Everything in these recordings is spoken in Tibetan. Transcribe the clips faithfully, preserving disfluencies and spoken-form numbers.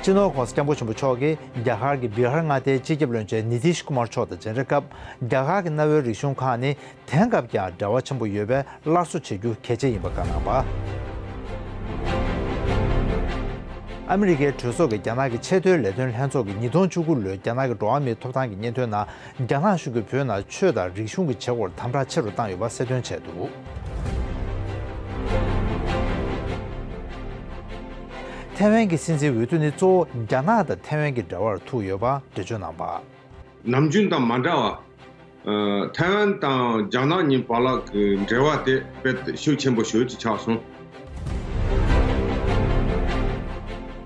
སྤྱི་ནོར་༸གོང་ས་༸སྐྱབས་མགོན་ཆེན་པོ་མཆོག་གིས་རྒྱ་གར་གྱི་བི་ཧར་མངའ་སྡེའི་སྤྱི་ཁྱབ་བློན་ཆེན་ནི་ཏིཤ་ཀུ་མར་མཆོག་དང་མཇལ་འཕྲད་སྐབས། རྒྱ་གར་གྱི་གནའ་བོའི་རིག་གཞུང་ཁག་ནི་དེང་སྐབས་ཀྱང་འབྲེལ་བ་ཆེན་པོ་ཡོད་པས། སླར་གསོ་བྱེད་རྒྱུ་གལ་ཆེ་ཡིན་པ་བཀའ་གནང་བ། ཨ་མི་རི་ཀའི་གྲོས་ཚོགས་ཀྱི་རྒྱ་ནག་གི་ཆེས་མཐོའི་ལས་དོན་ལྷན་ཚོགས་ཀྱིས་ཉིས་སྟོང་བཅུ་དགུ་ལོའི་རྒྱ་ནག་གི་འགྲོ་བ་མིའི་ཐོབ་ཐང་གི་སྙན་ཐོའི་ནང་། རྒྱ་ནག་གཞུང་གིས་བོད་ནང་ཆོས་དང་རིག་གཞུང་གི་བྱེད་སྒོར་དམ་དྲག་ཆེ་རུ་བཏང་ཡོད་པ་གསལ་སྟོན་བྱས་འདུག། ཐའེ་ཝན་གྱི་སྲིད་འཛིན་འོས་བསྡུ་ནི་གཙོ་བོ་རྒྱ་ནག་དང་ཐའེ་ཝན་གྱི་འབྲེལ་བར་ཐུག་ཡོད་པ་འགྲེལ་བརྗོད་གནང་བ། ནམ་རྒྱུན་དང་མ་འདྲ་བ། ཨ། ཐའེ་ཝན་དང་རྒྱ་ནག་གཉིས་བར་ལ་གི་འབྲེལ་བ་དེ་དཔེ་ཤུགས་ཆེན་པོ་ཞེ་པོ་ཅིག་ཆགས་སོང་།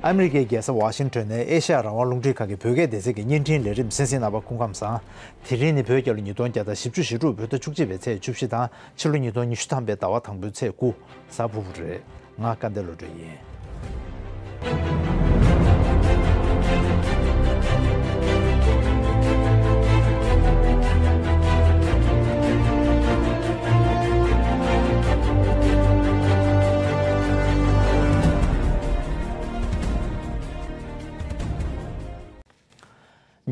ཨ་མི་རི་ཀའི་རྒྱལ་ས་ཝ་ཤིང་ཊོན་ནས་ཨེ་ཤ་ཡ་རང་དབང་རླུང་འཕྲིན་ཁང་གི་བོད་སྐད་སྡེ་ཚན་གྱི་བརྙན་འཕྲིན་ལས་རིམ་གསན་གཟིགས་གནང་བར་སྐུ་ཁམས་བཟང་། དེ་རིང་ནི་བོད་རྒྱལ་ལོ་ཉིས་སྟོང་བརྒྱ་དང་བཞི་བཅུ་ཞེ་དྲུག་བོད་ཟླ་བཅུ་གཅིག་པའི་ཚེས་བཅུ་བཞི་དང་། ཕྱི་ལོ་ཉིས་སྟོང་ཉི་ཤུ་ཐམ་པའི་ཟླ་བ་དང་པོའི་ཚེས་དགུ། གཟའ་ཕུར་བུ་རེད། ང་སྐལ་ལྡན་བློ་གྲོས་ཡིན།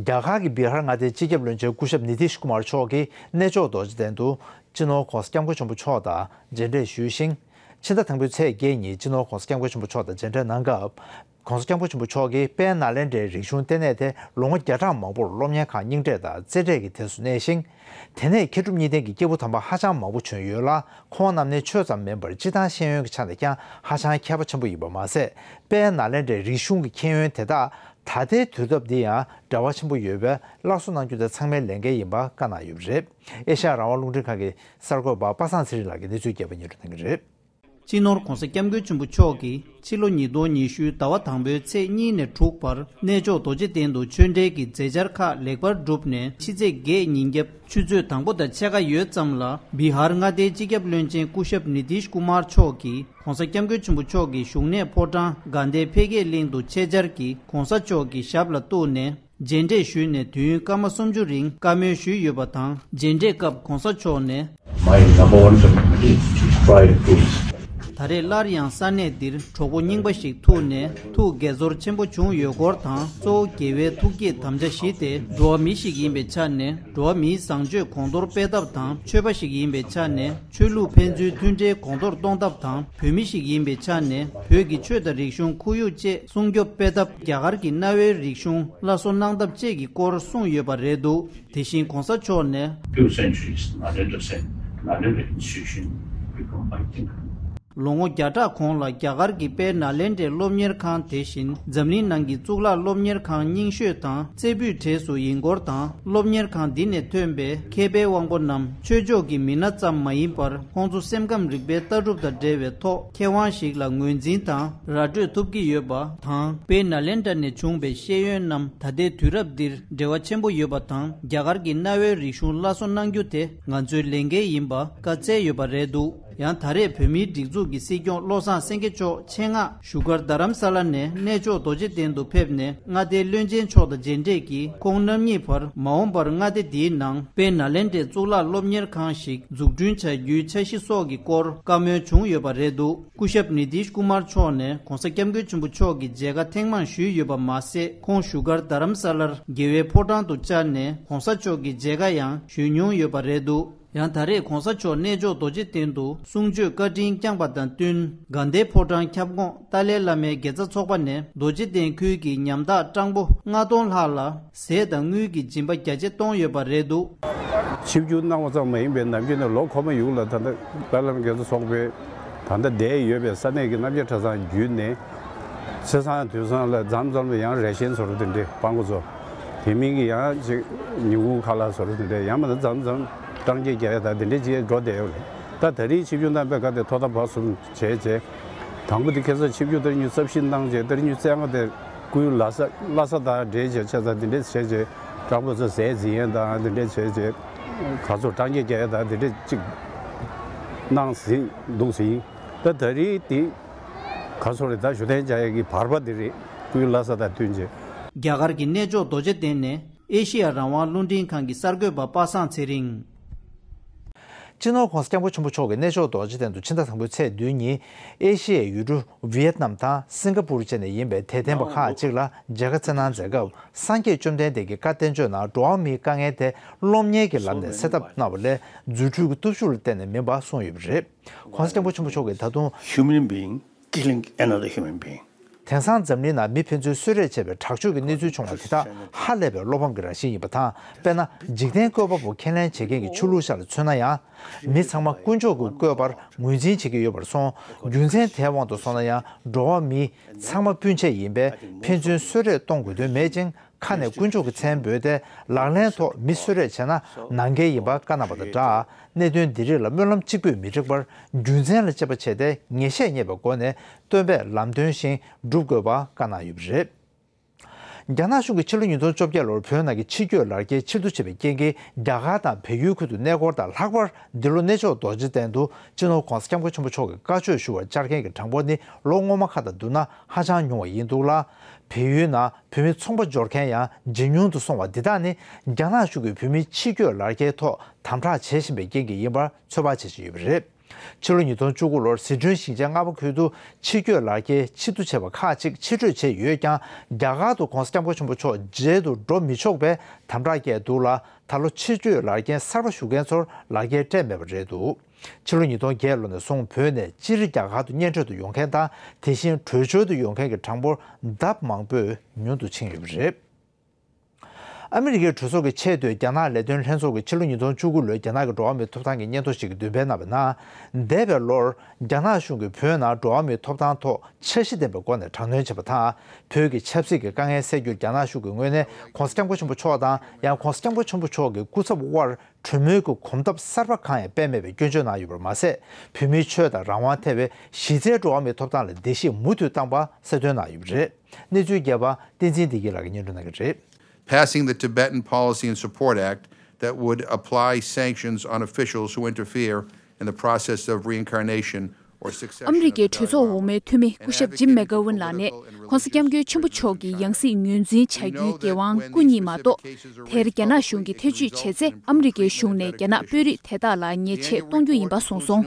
རྒྱ་གར་གྱི་བི་ཧར་མངའ་སྡེའི་སྤྱི་ཁྱབ་བློན་ཆེན་སྐུ་ཞབས་ནི་ཏིཤ་ཀུ་མར་མཆོག་གིས་གནས་མཆོག་རྡོ་རྗེ་གདན་དུ་སྤྱི་ནོར་༸གོང་ས་༸སྐྱབས་མགོན་ཆེན་པོ་མཆོག་དང་མཇལ་འཕྲད་ཞུས་ཤིང་། ཕྱི་ཟླ་དང་པོའི་ཚེས་བརྒྱད་ཉིན་སྤྱི་ནོར་༸གོང་ས་༸སྐྱབས་མགོན་ཆེན་པོ་མཆོག་དང་མཇལ་འཕྲད་གནང་སྐབས། ༸གོང་ས་༸སྐྱབས་མགོན་ཆེན་པོ་མཆོག་གིས་དཔལ་ནཱ་ལེནྡྲའི་རིག་གཞུང་ལྟེ་གནས་དེ་ལོ་ངོ་བརྒྱ་ཕྲག་མང་པོར་སློབ་གཉེར་ཁང་རྙིང་གྲས་དང་རྩེ་གྲས་ཀྱི་དེབ་སུ་གནས་ཤིང་། དེ་ནས་མཁས་གྲུབ་གཉིས་ལྡན་གྱི་སྐྱེས་བུ་དམ་པ་ཧ་ཅང་མང་པོ་བྱོན་ཡོད་ལ། ཁོང་རྣམས་ནི་ཆོས་ཙམ་མིན་པར་སྤྱིར་བཏང་ཤེས་ཡོན་གྱི་ཆ་ནས་ཀྱང་ཧ་ཅང་མཁས་པ་ཆེན་པོ་ཡིན་པ་མ་ཟད། དཔལ་ནཱ་ལེནྡྲའི་རིག་གཞུང་གི་ཁྱད་ཡོན་དེ་དག་ད་ལྟའི་དུས་སྟབས་འདི་ཡང་འབྲེལ་བ་ཆེན་པོ་ཡོད་པས། སླར་གསོ་གནང་རྒྱུ་དེ་ཚང་མའི་ལས་འགན་ཡིན་པ་བཀའ་གནང་ཡོད་པ་རེད། ཨེ་ཤ་ཡ་རང་དབང་རླུང་འཕྲིན་ཁང་གི་གསར་འགོད་པ་པ་སངས་ཚེ་རིང་ལགས་ཀྱིས་གནས་ཚུལ་རྒྱས་པ་སྙན་སྒྲོན་གནང་གི་རེད། སྤྱི་ནོར་༸གོང་ས་༸སྐྱབས་མགོན་ཆེན་པོ་མཆོག་གིས་ཕྱི་ལོ་ཉིས་སྟོང་ཉི་ཤུ་ཟླ་བ་དང་པོའི་ཚེས་གཉིས་ནས་དྲུག་བར་གནས་མཆོག་རྡོ་རྗེ་གདན་དུ་ཆོས་འབྲེལ་གྱི་མཛད་འཆར་ཁག་ལེགས་པར་གྲུབ་ནས། ཕྱི་ཚེས་བརྒྱད་ཉིན་རྒྱབ་ཆུ་ཚོད་དང་པོ་དང་ཕྱེད་ཀ་ཡོལ་ཙམ་ལ། བི་ཧར་མངའ་སྡེའི་སྤྱི་ཁྱབ་བློན་ཆེན་སྐུ་ཞབས་ནི་ཏིཤ་ཀུ་མར་མཆོག་གིས་༸གོང་ས་༸སྐྱབས་མགོན་ཆེན་པོ་མཆོག་གི་བཞུགས་གནས་ཕོ་བྲང་དགའ་ལྡན་འཕེལ་རྒྱས་གླིང་དུ་ཆེད་བཅར་གྱིས་༸གོང་ས་མཆོག་གི་ཞབས་ལ་གཏུགས་ནས། མཇལ་འཕྲད་ཞུས་ནས་དུས་ཡུན་སྐར་མ་སུམ་ཅུ་རིང་བཀའ་མོལ་ཞུས་ཡོད་པ་དང་། མཇལ་འཕྲད་སྐབས་༸གོང་ས་མཆོག་ནས། My number one commitment is to try to ད་རེས་སླར་ཡང་ས་གནས་འདིར་གྲོགས་པོ་རྙིང་པ་ཞིག་ཐུག་ནས་ཐུགས་དགྱེས་ཚོར་ཆེན་པོ་བྱུང་ཡོད་སྐོར་དང་། གཙོ་བོ་རྒྱལ་བའི་ཐུགས་བསྐྱེད་དམ་བཅའ་བཞི་སྟེ། འགྲོ་བ་མི་ཞིག་ཡིན་པའི་ཆ་ནས་འགྲོ་བ་མིའི་བཟང་སྤྱོད་གོང་མཐོར་སྤེལ་ཐབས་དང་། ཆོས་པ་ཞིག་ཡིན་པའི་ཆ་ནས་ཆོས་ལུགས་ཕན་ཚུན་མཐུན་འབྲེལ་གོང་མཐོར་གཏོང་ཐབས་དང་། བོད་མི་ཞིག་ཡིན་པའི་ཆ་ནས་བོད་ཀྱི་ཆོས་དང་རིག་གཞུང་ཁོར་ཡུག་བཅས་སྲུང་སྐྱོབ་སྤེལ་ཐབས། རྒྱ་གར་གྱི་གནའ་བོའི་རིག་གཞུང་སླར་གསོ་གནང་ཐབས་བཅས་ཀྱི་སྐོར་གསུངས་ཡོད་པ་རེད་འདུག། དེ་བཞིན་༸གོང་ས་མཆོག་ནས། Two centuries, Nalanda said, Nalanda institution become, I think, ལོ་ངོ་བརྒྱ་ཕྲག་གོང་ལ་རྒྱ་གར་གྱི་དཔལ་ནཱ་ལེནྡྲའི་སློབ་གཉེར་ཁང་། དེ་བཞིན་འཛམ་གླིང་ནང་གི་གཙུག་ལག་སློབ་གཉེར་ཁང་རྙིང་ཤོས་དང་རྩེ་ཕུད་གྲས་སུ་ཡིན་སྐོར་དང་། སློབ་གཉེར་ཁང་འདི་ནས་ཐོན་པའི་མཁས་པའི་དབང་པོ་རྣམས་ཆོས་ཕྱོགས་ཀྱི་མི་སྣ་ཙམ་མ་ཡིན་པར། ཁོང་ཚོ་སེམས་ཁམས་རིག་པའི་ལྟ་གྲུབ་དང་འབྲེལ་བའི་ཐོག་མཁས་དབང་ཞིག་ལ་ངོས་འཛིན་དང་ར་སྤྲོད་ཐུབ་ཀྱི་ཡོད་པ་དང་། དཔལ་ནཱ་ལེནྡྲ་ནས་བྱུང་བའི་ཤེས་ཡོན་རྣམས་ད་ལྟའི་དུས་རབས་འདིར་འབྲེལ་བ་ཆེན་པོ་ཡོད་པ་དང་། རྒྱ་གར་གྱི་གནའ་བོའི་རིག་གཞུང་སླར་གསོ་གནང་རྒྱུ་དེ་ང་ཚོའི་ལས་འགན་ཡིན་པ་བཀའ་སྩལ་ཡོད་པ་རེད་འདུག། ཡང་ད་རེས་བོད་མིའི་སྒྲིག་འཛུགས་ཀྱི་སྲིད་སྐྱོང་བློ་བཟང་སེང་གེ་མཆོག་ཆེད་མངགས་བཞུགས་སྒར་རྡ་རམ་ས་ལ་ནས་གནས་མཆོག་རྡོ་རྗེ་གདན་དུ་ཕེབས་ནས་མངའ་སྡེའི་བློན་ཆེན་མཆོག་དང་མཇལ་འཕྲད་ཀྱིས། ཁོང་རྣམ་གཉིས་བར་མ་འོངས་པར་མངའ་སྡེ་འདིའི་ནང་དཔལ་ནཱ་ལེནྡྲའི་གཙུག་ལག་སློབ་གཉེར་ཁང་ཞིག་འཛུགས་སྐྲུན་བྱ་རྒྱུའི་འཆར་གཞི་སོགས་ཀྱི་སྐོར་བཀའ་མོལ་བྱུང་ཡོད་པ་རེད་འདུག། སྐུ་ཞབས་ནི་ཏིཤ་ཀུ་མར་མཆོག་ནས་༸གོང་ས་༸སྐྱབས་མགོན་ཆེན་པོ་མཆོག་གི་མཇལ་ཁ་ཐེངས་མང་ཞུས་ཡོད་པ་མ་ཟད། ཁོང་བཞུགས་སྒར་རྡ་རམ་ས་ལར་རྒྱལ་བའི་ཕོ་བྲང་དུ་བཅར་ནས་༸གོང་ས་མཆོག་གི་མཇལ་ཁ་ཡང་ཞུས་མྱོང་ཡོད་པ་རེད་འདུག། ཡང་ད་རེས་༸གོང་ས་མཆོག་གནས་མཆོག་རྡོ་རྗེ་གདན་དུ་གསུང་ཆོས་བཀའ་དྲིན་བསྐྱངས་པ་དང་བསྟུན། དགའ་ལྡན་ཕོ་བྲང་ཁྱབ་ཁོངས་ཏཱ་ལའི་བླ་མའི་དགེ་རྩ་ཚོགས་པ་ནས་རྡོ་རྗེ་གདན་ཁུལ་གྱི་ཉམ་ཐག་སྤྲང་པོ་ལྔ་སྟོང་ལྷག་ལ་ཟས་དང་དངུལ་གྱི་སྦྱིན་པ་རྒྱ་ཆེ་གཏོང་ཡོད་པ་རེད་འདུག། ཆིབས་བསྒྱུར་གནང་བ་ཙམ་མ་ཡིན་པའི་ནམ་རྒྱུན་ནས་ལོ་འཁོར་མ་ཡུག་ལ་ད་ལྟ་ཏཱ་ལའི་བླ་མའི་དགེ་རྩ་ཚོགས་པའི་ད་ལྟ་བསྡད་ཡོད་པའི་ས་གནས་ཀྱི་རྣམ་རྒྱལ་གྲྭ་ཚང་བརྒྱུད་ནས། ཚེས་བཟང་དུས་བཟང་ལ་མཚམས་མཚམས་ལ་ཡང་རས་ཆེན་བཟོ་འདྲ་དེ་འདྲས་སྤྲང་པོ་ཚོ། དེ་མིན་གྱི་ཡང་ཅིག་ཉི་ཧུ་ཁ་ལག་བཟོ་འདྲ་དེ་འདྲས། ཡང་མིན་ན་མཚམས་མཚམས་སྤྲང་སྐྱེས་རྒྱག་ཡ་དང་དེ་འདྲས་བྱས་འགྲོ་བསྡད་ཡོད་རེད། ད་ད་རེས་ཆིབས་བསྒྱུར་གནང་པའི་སྐབས་དེ་ཐོག་མཐའ་བར་གསུམ་བྱས་རྗེས། དང་པོ་དེ་ཁ་སང་ཆིབས་བསྒྱུར་ཏ་རིག་གཉིས་རྩ་བཞི་གནང་རྗེས་ཏ་རིག་གཉིས་རྩ་ལྔ་དེ་སྐུའི་བླ་གཟའ་བླ་གཟའ་དང་འབྲེལ་བྱས་བྱས་ཙང་དེ་འདྲས་བྱས་རྗེས་སྤྲང་པོ་ཚོ་ཟས་བྱིན་ཡས་དང་དེ་འདྲས་བྱས་རྗེས། ག་ཚོད་སྤྲང་སྐྱེས་རྒྱག་ཡས་དང་དེ་འདྲས་ཅིག་གནང་ཟིན་འདུག་ཟིན། ད་ད་རེས་དེ་ག་ཚོད་རེད། ད་ཞུ་གཏན་འཇགས་ཡས་ཀྱི་བར་པ་དེ་རེད། སྐུའི་བླ་གཟའ་དང་བསྟུན་རྗེས། རྒྱ་གར་གྱི་གནས་མཆོག་རྡོ་རྗེ་གདན་ནས་ཨེ་ཤེ་ཡ་རང་དབང་རླུང་འཕྲིན་ཁང་གི་གསར་འགོད་པ་པ་སངས་ཚེ་རིང་། སྤྱི་ནོར་༧གོང་ས་༧སྐྱབས་མགོན་ཆེན་པོ་མཆོག་གིས་གནས་མཆོག་རྡོ་རྗེ་གདན་དུ་ཕྱི་ཟླ་དང་པོའི་ཚེས་བདུན་ཉིན་ཨེ་ཤི་ཡའི་ཡུལ་གྲུ་ཝི་ཡེད་ནམ་དང་སིང་ག་པུར་བཅས་ནས་ཡིན་པའི་དད་ལྡན་པ་ཁག་ཅིག་ལ་མཇལ་ཁ་བསྩལ་གནང་མཛད་སྐབས། སངས་རྒྱས་བཅོམ་ལྡན་འདས་ཀྱི་བཀའ་བསྟན་བཅོས་ནང་འགྲོ་བ་མིའི་དཀའ་ངལ་དེ་སློབ་གཉེར་གྱི་ལམ་ནས་སེལ་ཐབས་གནང་བ་ལས་རྫུ་འཕྲུལ་གྱི་སྟོབས་ཤུགས་ལ་བརྟེན་ནས་མིན་པ་གསུངས་ཡོད་པ་རེད། ༧གོང་ས་༧སྐྱབས་མགོན་ཆེན་པོ་མཆོག་གིས་ད་དུང་། Human being killing another human being. དེང་སང་འཛམ་གླིང་ནང་མི་ཕན་ཚུན་གསོད་རེས་བྱས་པའི་དྲག་སྤྱོད་ཀྱི་གནས་ཚུལ་བྱུང་བ་དེ་དག་ཧ་ལས་པའི་བློ་ཕམ་གྱི་རང་བཞིན་ཡིན་པ་དང་། དཔེར་ན། འཇིག་རྟེན་བཀོད་པ་པོ་ཁས་ལེན་བྱེད་མཁན་གྱི་ཆོས་ལུགས་ཤིག་ལ་མཚོན་ན་ཡང་། མི་ཚང་མ་དཀོན་མཆོག་གི་བཀོད་པར་ངོས་འཛིན་བྱེད་ཀྱི་ཡོད་པར་སོང་། རྒྱུ་མཚན་དེའི་དབང་དུ་སོང་ན་ཡང་འགྲོ་བ་མི་ཚང་མ་སྤུན་མཆེད་ཡིན་པས་ཕན་ཚུན་གསོད་རེས་གཏོང་དགོས་དོན་མེད་ཅིང་། ཁ་ནས་དཀོན་མཆོག་གི་མཚན་འབོད་དེ་ལག་ལེན་ཐོག་མི་གསོད་རེས་བྱས་ན་ནང་འགལ་ཡིན་པ་བཀའ་གནང་བ་དང་སྦྲགས། གནད་དོན་འདི་རིགས་ལ་སྨོན་ལམ་གཅིག་པུས་མི་འགྲིག་པར་རྒྱུ་མཚན་ལ་དཔྱད་པ་བྱས་ཏེ་ངེས་ཤེས་རྙེད་པའི་སྒོ་ནས་སྟོན་པས་ལམ་སྟོན་བཞིན་སྒྲུབ་དགོས་པ་བཀའ་གནང་ཡོད་པ་རེད། རྒྱ་ནག་གཞུང་གིས་ཕྱི་ལོ་ཉིས་སྟོང་བཅོ་བརྒྱད་ལོར་བོད་ནང་གི་ཕྱི་སྐྱོད་ལག་འཁྱེར་ཕྱིར་བསྡུ་བྱས་པའི་རྐྱེན་གྱིས་རྒྱ་གར་དང་བལ་ཡུལ་ཁུལ་དུ་གནས་སྐོར་དང་ལྷག་པར་འདི་ལོ་གནས་མཆོག་རྡོ་རྗེ་གདན་དུ་སྤྱི་ནོར་༧གོང་ས་༧སྐྱབས་མགོན་ཆེན་པོ་མཆོག་གི་བཀའ་ཆོས་ཞུ་བར་བཅར་མཁན་གྱི་གྲངས་འབོར་ནི་ལོ་སྔོན་མ་ཁག་དང་བསྡུར་ན་ཧ་ཅང་ཉུང་བ་ཡིན་འདུག་ལ། བལ་ཡུལ་ནང་བོད་མི་ཚོང་པ་འབྱོར་མཁན་ཡང་ཇེ་ཉུང་དུ་སོང་བ་འདི་དག་ནི་རྒྱ་ནག་གཞུང་གིས་བོད་མིའི་ཕྱི་སྐྱོད་ལག་འཁྱེར་ཐོག་དམ་དྲག་བྱེད་བཞིན་པའི་རྐྱེན་གྱིས་ཡིན་པར་ཚོད་དཔག་བྱེད་བཞིན་ཡོད་པ་རེད། ཕྱི་ལོ་ཉིས་སྟོང་བཅུ་དགུ་ལོར་ཟི་ཁྲོན་ཞིང་ཆེན་རྔ་པ་ཁུལ་དུ་ཕྱི་སྐྱོད་ལག་འཁྱེར་ཕྱིར་བསྡུ་བྱས་པ་ཁག་ཅིག་ཕྱིར་སྤྲོད་བྱས་ཡོད་ཀྱང་། རྒྱ་གར་དུ་༧གོང་ས་༧སྐྱབས་མགོན་ཆེན་པོ་མཆོག་མཇལ་དུ་འགྲོ་མི་ཆོག་པའི་དམ་དྲག་བཀལ་འདུག་ལ། ད་ལོ་ཕྱིར་སྐྱོད་ལག་འཁྱེར་གསར་པ་ཞུ་མཁན་ཚོར་ལག་འཁྱེར་སྤྲད་མེད་པ་རེད་འདུག་ཕྱི་ལོ་ཉིས་སྟོང་བརྒྱད་ལོ་ནས་བཟུང་བོད་ནས་སྤྱིར་རྒྱ་གར་དུ་གཉེན་སྤྲོད་དུ་ཡོང་མཁན་དང་། དེ་བཞིན་བྲོས་བྱོལ་དུ་ཡོང་མཁན་གྱི་གྲངས་འབོར་ལྡབ་མང་པོས་ཉུང་དུ་ཕྱིན་ཡོད་པ་རེད། ཨ་མི་རི་ཀའི་གྲོས་ཚོགས་ཀྱི་ཆེས་མཐོའི་རྒྱ་ནག་ལས་དོན་ལྷན་ཚོགས་ཀྱིས་ཕྱི་ལོ་ཉིས་སྟོང་བཅུ་དགུ་ལོའི་རྒྱ་ནག་གི་འགྲོ་བ་མིའི་ཐོབ་ཐང་གི་སྙན་ཐོ་ཞིག་གི་འདོན་སྤེལ་གནང་བའི་ནང་། འདས་པའི་ལོར་རྒྱ་ནག་གཞུང་གིས་བོད་ནང་འགྲོ་བ་མིའི་ཐོབ་ཐང་ཐོག་འཆར་གཞི་ལྡན་པའི་སྒོ་ནས་དྲག་གནོན་བྱས་པ་དང་། བོད་ཀྱི་ཆབ་སྲིད་ཀྱི་དཀའ་ངལ་སེལ་རྒྱུར་རྒྱ་ནག་གཞུང་གི་ངོས་ནས་༧གོང་ས་༧སྐྱབས་མགོན་ཆེན་པོ་མཆོག་དང་། ཡང་༧གོང་ས་༧སྐྱབས་མགོན་ཆེན་པོ་མཆོག་གི་སྐུ་ཚབ་དབར་གྲོས་མོལ་གྱི་གོམ་སྟབས་གསར་པ་གང་ཡང་སྤེལ་མེད་པའི་སྐྱོན་བརྗོད་གནང་ཡོད་པར་མ་ཟད། བོད་མིའི་ཆོས་དང་རང་དབང་ཐེ་བའི་གཞི་རྩའི་འགྲོ་བ་མིའི་ཐོབ་ཐང་ལ་བརྡལ་བཤིག་མུ་མཐུད་བཏང་པ་གསལ་སྟོན་གནང་ཡོད་པ་རེད། གནས་ཚུལ་རྒྱས་པ་བསྟན་འཛིན་བདེ་སྐྱིད་ལགས་ཀྱིས་སྙན་སྒྲོན་གནང་གི་རེད། Passing the Tibetan Policy and Support Act that would apply sanctions on officials who interfere in the process of reincarnation or succession of the Dalai Lama. ཨ་མི་རི་ཀའི་གྲོས་ཚོགས་འོག་མའི་འཐུས་མི་སྐུ་ཞབས་ཇིམ་མེ་གྷ་ཝུན་ལགས་ནས་༧གོང་ས་༧སྐྱབས་མགོན་ཆེན་པོ་མཆོག་གི་ཡང་སྲིད་ངོས་འཛིན་བྱ་རྒྱུའི་འགན་དབང་བསྐུར་ཉིད་མ་གཏོགས། དེར་རྒྱ་ནག་གཞུང་གིས་ཐེ་བྱུས་བྱས་ཚེ། ཨ་མི་རི་ཀའི་གཞུང་ནས་རྒྱ་ནག་དཔོན་རིགས་དེ་དག་ལ་ཉེས་ཆད་གཏོང་རྒྱུ་ཡིན་པ་གསུངས་སོང་།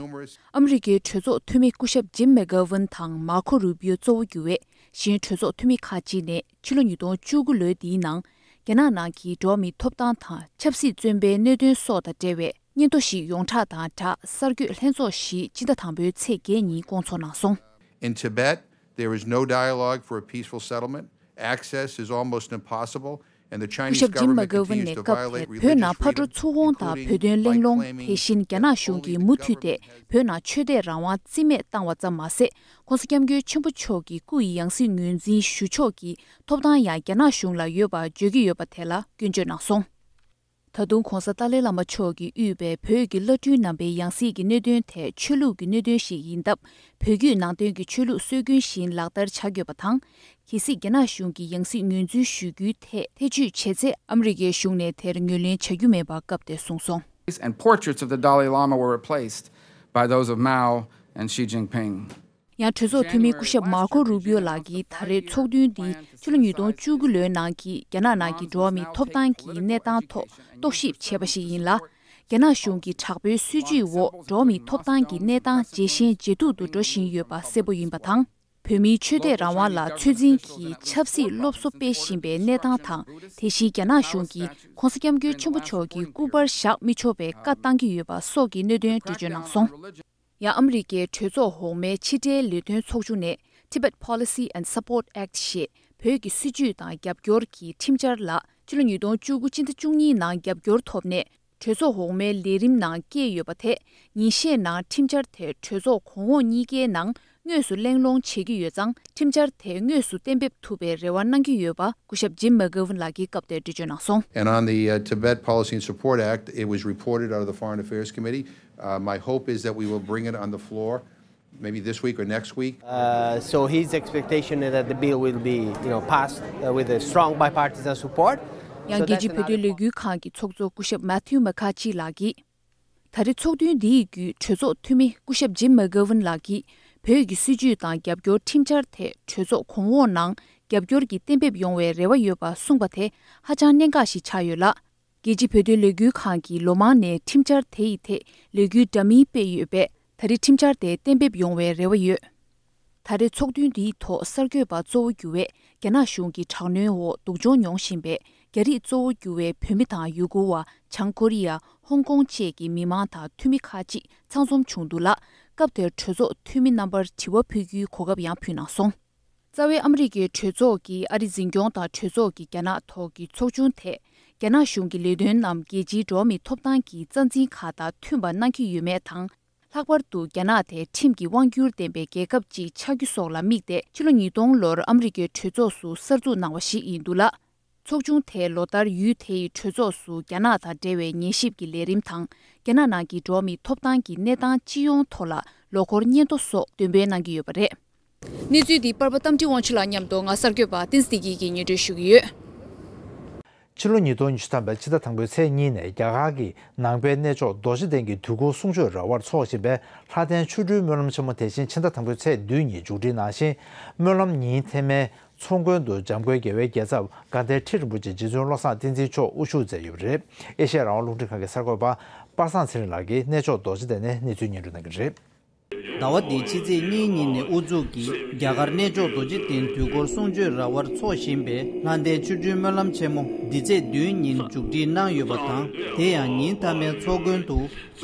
ཨ་མི་རི་ཀའི་གྲོས་ཚོགས་འཐུས་མི་སྐུ་ཞབས་ཇིམ་མེ་གྷ་ཝུན་དང་མར་ཁོ་རུ་བིའོ་གཙོ་བོ་གྱུར་བའི་གཞན་གྲོས་ཚོགས་འཐུས་མི་ཁག་ཅིག་ནས་ཕྱི་ལོ་ཉིས་སྟོང་བཅུ་དགུ་ལོའི་འདིའི་ནང་རྒྱ་ནག་ནང་གི་འགྲོ་བ་མིའི་ཐོབ་ཐང་དང་ཆབ་སྲིད་བཙོན་པའི་གནད་དོན་སོགས་དང་འབྲེལ་བའི་སྙན་ཐོ་ཞིག་ཡོངས་གྲགས་དང་སྦྲགས་གསར་འགོད་ལྷན་ཚོགས་ཤིག་སྤྱི་ཟླ་དང་པོའི་ཚེས་བརྒྱད་ཉིན་བསྐོང་ཚོགས་གནང་སོང་། In Tibet, there is no dialogue for a peaceful settlement. Access is almost impossible, and the Chinese government continues to violate religious freedom, including claiming that the Dalai Lama is a Buddhist teacher. སྐུ་ཞབས་ཇིམ་མ་གྷ་ཝུན་ནས་སྐབས་དེར་བོད་ནང་ཕར་འགྲོ་ཚུར་འོང་དང་བོད་དོན་གླེང་སློང་། དེ་བཞིན་རྒྱ་ནག་གཞུང་གིས་མུ་མཐུད་དེ་བོད་ནང་ཆོས་དད་རང་དབང་རྩིས་མེད་བཏང་བ་ཙམ་མ་ཟད། ༧གོང་ས་༧སྐྱབས་མགོན་ཆེན་པོ་མཆོག་གི་སྐུ་ཡི་ཡང་སྲིད་ངོས་འཛིན་ཞུ་ཕྱོགས་ཀྱི་ཐོབ་ཐང་ཡང་རྒྱ་ནག་གཞུང་ལ་ཡོད་པ་བརྗོད་ཀྱི་ཡོད་པ་དེ་ལ་སྐྱོན་བརྗོད་གནང་སོང་། ད་དུང་༧གོང་ས་ཏཱ་ལའི་བླ་མ་མཆོག་གིས་དབུས་པའི་བོད་ཀྱི་བླ་སྤྲུལ་རྣམ་པའི་ཡང་སྲིད་ཀྱི་གནད་དོན་དེ་ཆོས་ལུགས་ཀྱི་གནད་དོན་ཞིག་ཡིན་སྟབས། བོད་བརྒྱུད་ནང་བསྟན་གྱི་ཆོས་ལུགས་སྲོལ་རྒྱུན་བཞིན་ལག་བསྟར་བྱ་དགོས་པ་དང་། གལ་སྲིད་རྒྱ་ནག་གཞུང་གིས་ཡང་སྲིད་ངོས་འཛིན་ཞུ་རྒྱུའི་ཐད་ཐེ་བྱུས་བྱས་ཚེ། ཨ་མི་རི་ཀའི་གཞུང་ནས་དེར་ངོས་ལེན་བྱ་རྒྱུ་མེད་པ་སྐབས་དེར་གསུངས་སོང་། And portraits of the Dalai Lama were replaced by those of Mao and Xi Jinping. ཡང་གྲོས་ཚོགས་འཐུས་མི་སྐུ་ཞབས་མར་ཁོ་རུ་བིའོ་ལགས་ཀྱིས་ད་རེས་ཚོགས་ཐུན་འདི་ཕྱི་ལོ་ཉིས་སྟོང་བཅུ་དགུ་ལོའི་ནང་གི་རྒྱ་ནག་ནང་གི་འགྲོ་བ་མིའི་ཐོབ་ཐང་གི་གནས་སྟངས་ཐོག་རྟོག་ཞིབ་བྱས་པ་ཞིག་ཡིན་ལ། རྒྱ་ནག་གཞུང་གི་དྲག་པོའི་སྲིད་བྱུས་འོག་འགྲོ་བ་མིའི་ཐོབ་ཐང་གི་གནས་སྟངས་ཇེ་ཞན་ཇེ་སྡུག་ཏུ་འགྲོ་བཞིན་ཡོད་པ་གསལ་པོ་ཡིན་པ་དང་། བོད་མིའི་ཆོས་དད་རང་དབང་ལ་ཚོད་འཛིན་གྱིས་ཆབ་སྲིད་སློབ་གསོ་སྤེལ་བཞིན་པའི་གནས་སྟངས་དང་། དེ་བཞིན་རྒྱ་ནག་གཞུང་གིས་༧གོང་ས་༧སྐྱབས་མགོན་ཆེན་པོ་མཆོག་གི་སྐུ་པར་བཞག་མི་ཆོག་པའི་བཀའ་བཏང་གི་ཡོད་པ་སོགས་ཀྱི་གནད་དོན་འགྲེལ་བརྗོད་གནང་སོང་། ཡང་ཨ་མི་རི་ཀའི་གྲོས་ཚོགས་འོག་མའི་ཕྱི་དྲིལ་ལས་དོན་ཚོགས་ཆུང་ནས་Tibet Policy and Support Act ཞེས་བོད་ཀྱི་སྲིད་བྱུས་དང་རྒྱབ་སྐྱོར་གྱི་ཁྲིམས་འཆར་ལ་ཕྱི་ལོ་ཉིས་སྟོང་བཅུ་དགུ་སྤྱི་ཟླ་བཅུ་གཉིས་ནང་རྒྱབ་སྐྱོར་ཐོབ་ནས། གྲོས་ཚོགས་འོག་མའི་ལས་རིམ་ནང་བསྐྱལ་ཡོད་པ་དེ། ཉིན་ཤས་ནང་ཁྲིམས་འཆར་དེ་གྲོས་ཚོགས་གོང་འོག་གཉིས་ཀའི་ནང་དངོས་སུ་གླེང་སློང་བྱེད་ཀྱི་ཡོད་ཙང་། ཁྲིམས་འཆར་དེ་དངོས་སུ་གཏན་འབེབས་ཐུབ་པའི་རེ་བ་གནང་གི་ཡོད་པ་སྐུ་ཞབས་ཇིམ་མེག་གྷ་ཝུན་ལགས་ཀྱིས་སྐབས་དེར་འགྲེལ་བརྗོད་གནང་སོང་། And on the uh, Tibet Policy and Support Act, it was reported out of the Foreign Affairs Committee. Uh, my hope is that we will bring it on the floor maybe this week or next week. Uh, so his expectation is that the bill will be, you know, passed uh, with a strong bipartisan support. ཡང་རྒྱལ་སྤྱིའི་བོད་དོན་ལས་འགུལ་ཁང་གི་ཚོགས་གཙོ་སྐུ་ཞབས་མ་ཐིའུ་མེ་ཁ་ཆི་ལགས་ཀྱིས། ད་རེས་ཚོགས་ཐུན་འདིའི་བརྒྱུད་གྲོས་ཚོགས་འཐུས་མི་སྐུ་ཞབས་ཇིམ་མེག་གྷ་ཝུན་ལགས་ཀྱིས་བོད་ཀྱི་སྲིད་བྱུས་དང་རྒྱབ་སྐྱོར་ཁྲིམས་འཆར་དེ་གྲོས་ཚོགས་གོང་འོག་ནང་རྒྱབ་སྐྱོར་གྱི་གཏན་འབེབས་ཡོང་བའི་རེ་བ་ཡོད་པ་གསུངས་པ་དེ་ཧ་ཅང་གནད་འགག་ཞིག་ཆགས་ཡོད་ལ། རྒྱལ་སྤྱིའི་བོད་དོན་ལས་འགུལ་ཁང་གིས་ལོ་མང་ནས་ཁྲིམས་འཆར་དེ་ཡི་ཐད་ལས་འགུལ་འདྲ་མིན་སྤེལ་ཡོད་པས། ད་རེས་ཁྲིམས་འཆར་དེ་གཏན་འབེབས་ཡོང་བའི་རེ་བ་ཡོད། ད་རེས་ཚོགས་འདུ་འདིའི་ཐོག་གསར་འགོད་པ་གཙོ་བོ་གྱུར་བའི་རྒྱ་ནག་གཞུང་གི་དྲག་གནོན་འོག་སྡུག་སྦྱོང་མྱོང་བཞིན་པའི་རྒྱ་རིགས་གཙོ་བོ་གྱུར་བའི་བོད་མི་དང་ཡུ་གུར་བ། བྱང་ཀོ་རི་ཡ། ཧོང་ཀོང་བཅས་ཀྱི་མི་མང་དང་འཐུས་མི་ཁག་ཅིག་ཚང་འཛོམས་བྱུང་འདུག་ལ། སྐབས་དེར་གྲོས་ཚོགས་འཐུས་མི་རྣམ་པར་དྲི་བ་ཕུལ་རྒྱུའི་གོ་སྐབས་ཡང་ཕུལ་གནང་སོང་། རྩ་བའི་ཨ་མི་རི་ཀའི་གྲོས་ཚོགས་ཀྱི་ཨ་རི་འཛིན་སྐྱོང་དང་གྲོས་ཚོགས་ཀྱི་རྒྱ་ནག་ཐོག་གི་ཚོགས་ཆུང་དེས། རྒྱ་ནག་གཞུང་གི་ལས་དོན་རྣམས་རྒྱལ་སྤྱིའི་འགྲོ་བ་མིའི་ཐོབ་ཐང་གི་རྩ་འཛིན་ཁག་དང་མཐུན་པ་གནང་གི་ཡོད་མེད་དང་། ལྷག་པར་དུ་རྒྱ་ནག་དེ་ཁྲིམས་ཀྱི་དབང་སྒྱུར་ལྡན་པའི་རྒྱལ་ཁབ་ཅིག་ཆགས་རྒྱུ་སོགས་ལ་དམིགས་ཏེ། ཕྱི་ལོ་ཉིས་སྟོང་ལོར་ཨ་མི་རི་ཀའི་གྲོས་ཚོགས་སུ་གསར་འཛུགས་གནང་བ་ཞིག་ཡིན་འདུག་ལ། ཚོགས་ཆུང་དེས་ལོ་ལྟར་ཡུལ་དེ་ཡི་གྲོས་ཚོགས་སུ་རྒྱ་ནག་དང་འབྲེལ་བའི་ཉན་ཞིབ་ཀྱི་ལས་རིམ་དང་། རྒྱ་ནག་ནང་གི་འགྲོ་བ་མིའི་ཐོབ་ཐང་གི་གནས་སྟངས་སྤྱི་ཡོངས་ཐོག་ལ་ལོ་འཁོར་སྙན་ཐོ་སོགས་འདོན་སྤེལ་གནང་གི་ཡོད་པ་རེད། གནས་ཚུལ་འདི་པར་པ་རྟ་མགྲིན་དབང་ཕྱུག་ལགས་མཉམ་དུ་ང་གསར་འགོད་པ་བསྟན་འཛིན་བདེ་སྐྱིད་ཀྱིས་སྙན་སྒྲོན་ཞུ་གི་ཡོད། ཕྱི་ལོ་ཉིས་སྟོང་ཉི་ཤུ་ཐམ་པའི་ཕྱི་ཟླ་དང་པོའི་ཚེས་གཉིས་ནས་རྒྱ་གར་གྱི་ནང་པའི་གནས་མཆོག་རྡོ་རྗེ་གདན་གྱི་དུས་འཁོར་གསུང་ཆོས་ར་བར་འཚོགས་བཞིན་པའི་ལྷ་ལྡན་ཆོ་འཕྲུལ་སྨོན་ལམ་ཆེན་མོ་དེ་བཞིན་ཕྱི་ཟླ་དང་པོའི་ཚེས་བདུན་ཉིན་མཇུག་སྒྲིལ་གནང་ཞིང་། སྨོན་ལམ་ཉིན་ཐེངས་མའི་ཚོགས་མགོན་དུ་འཇམ་མགོན་རྒྱལ་བའི་རྒྱལ་ཚབ་དགའ་ལྡན་ཁྲི་རིན་པོ་ཆེ་རྗེ་བཙུན་བློ་བཟང་བསྟན་འཛིན་མཆོག་དབུ་བཞུགས་མཛད་ཡོད་པ་རེད། ཨེ་ཤེ་ཡ་རང་དབང་རླུང་འཕྲིན་ཁང་གི་གསར་འགོད་པ་པ་སངས་ཚེ་རིང་ལགས་ཀྱིས་གནས་མཆོག་རྡོ་རྗེ་གདན་ནས་གནས་ཚུལ་སྙན་སྒྲོན་གནང་གི་རེད། ཟླ་བ་འདིའི་ཕྱི་ཚེས་གཉིས་ཉིན་ནས་དབུ་འཛུགས་ཀྱིས་རྒྱ་གར་གནས་མཆོག་རྡོ་རྗེ་གདན་དུས་འཁོར་གསུང་ཆོས་ར་བར་འཚོགས་བཞིན་པའི་ལྷ་ལྡན་ཆོ་འཕྲུལ་སྨོན་ལམ་ཆེན་མོ་འདི་ཚེས་བདུན་ཉིན་མཇུག་སྒྲིལ་གནང་ཡོད་པ་དང་། དེ་ཡང་ཉིན་མཐའ་མའི་ཚོགས་མགོན་དུ་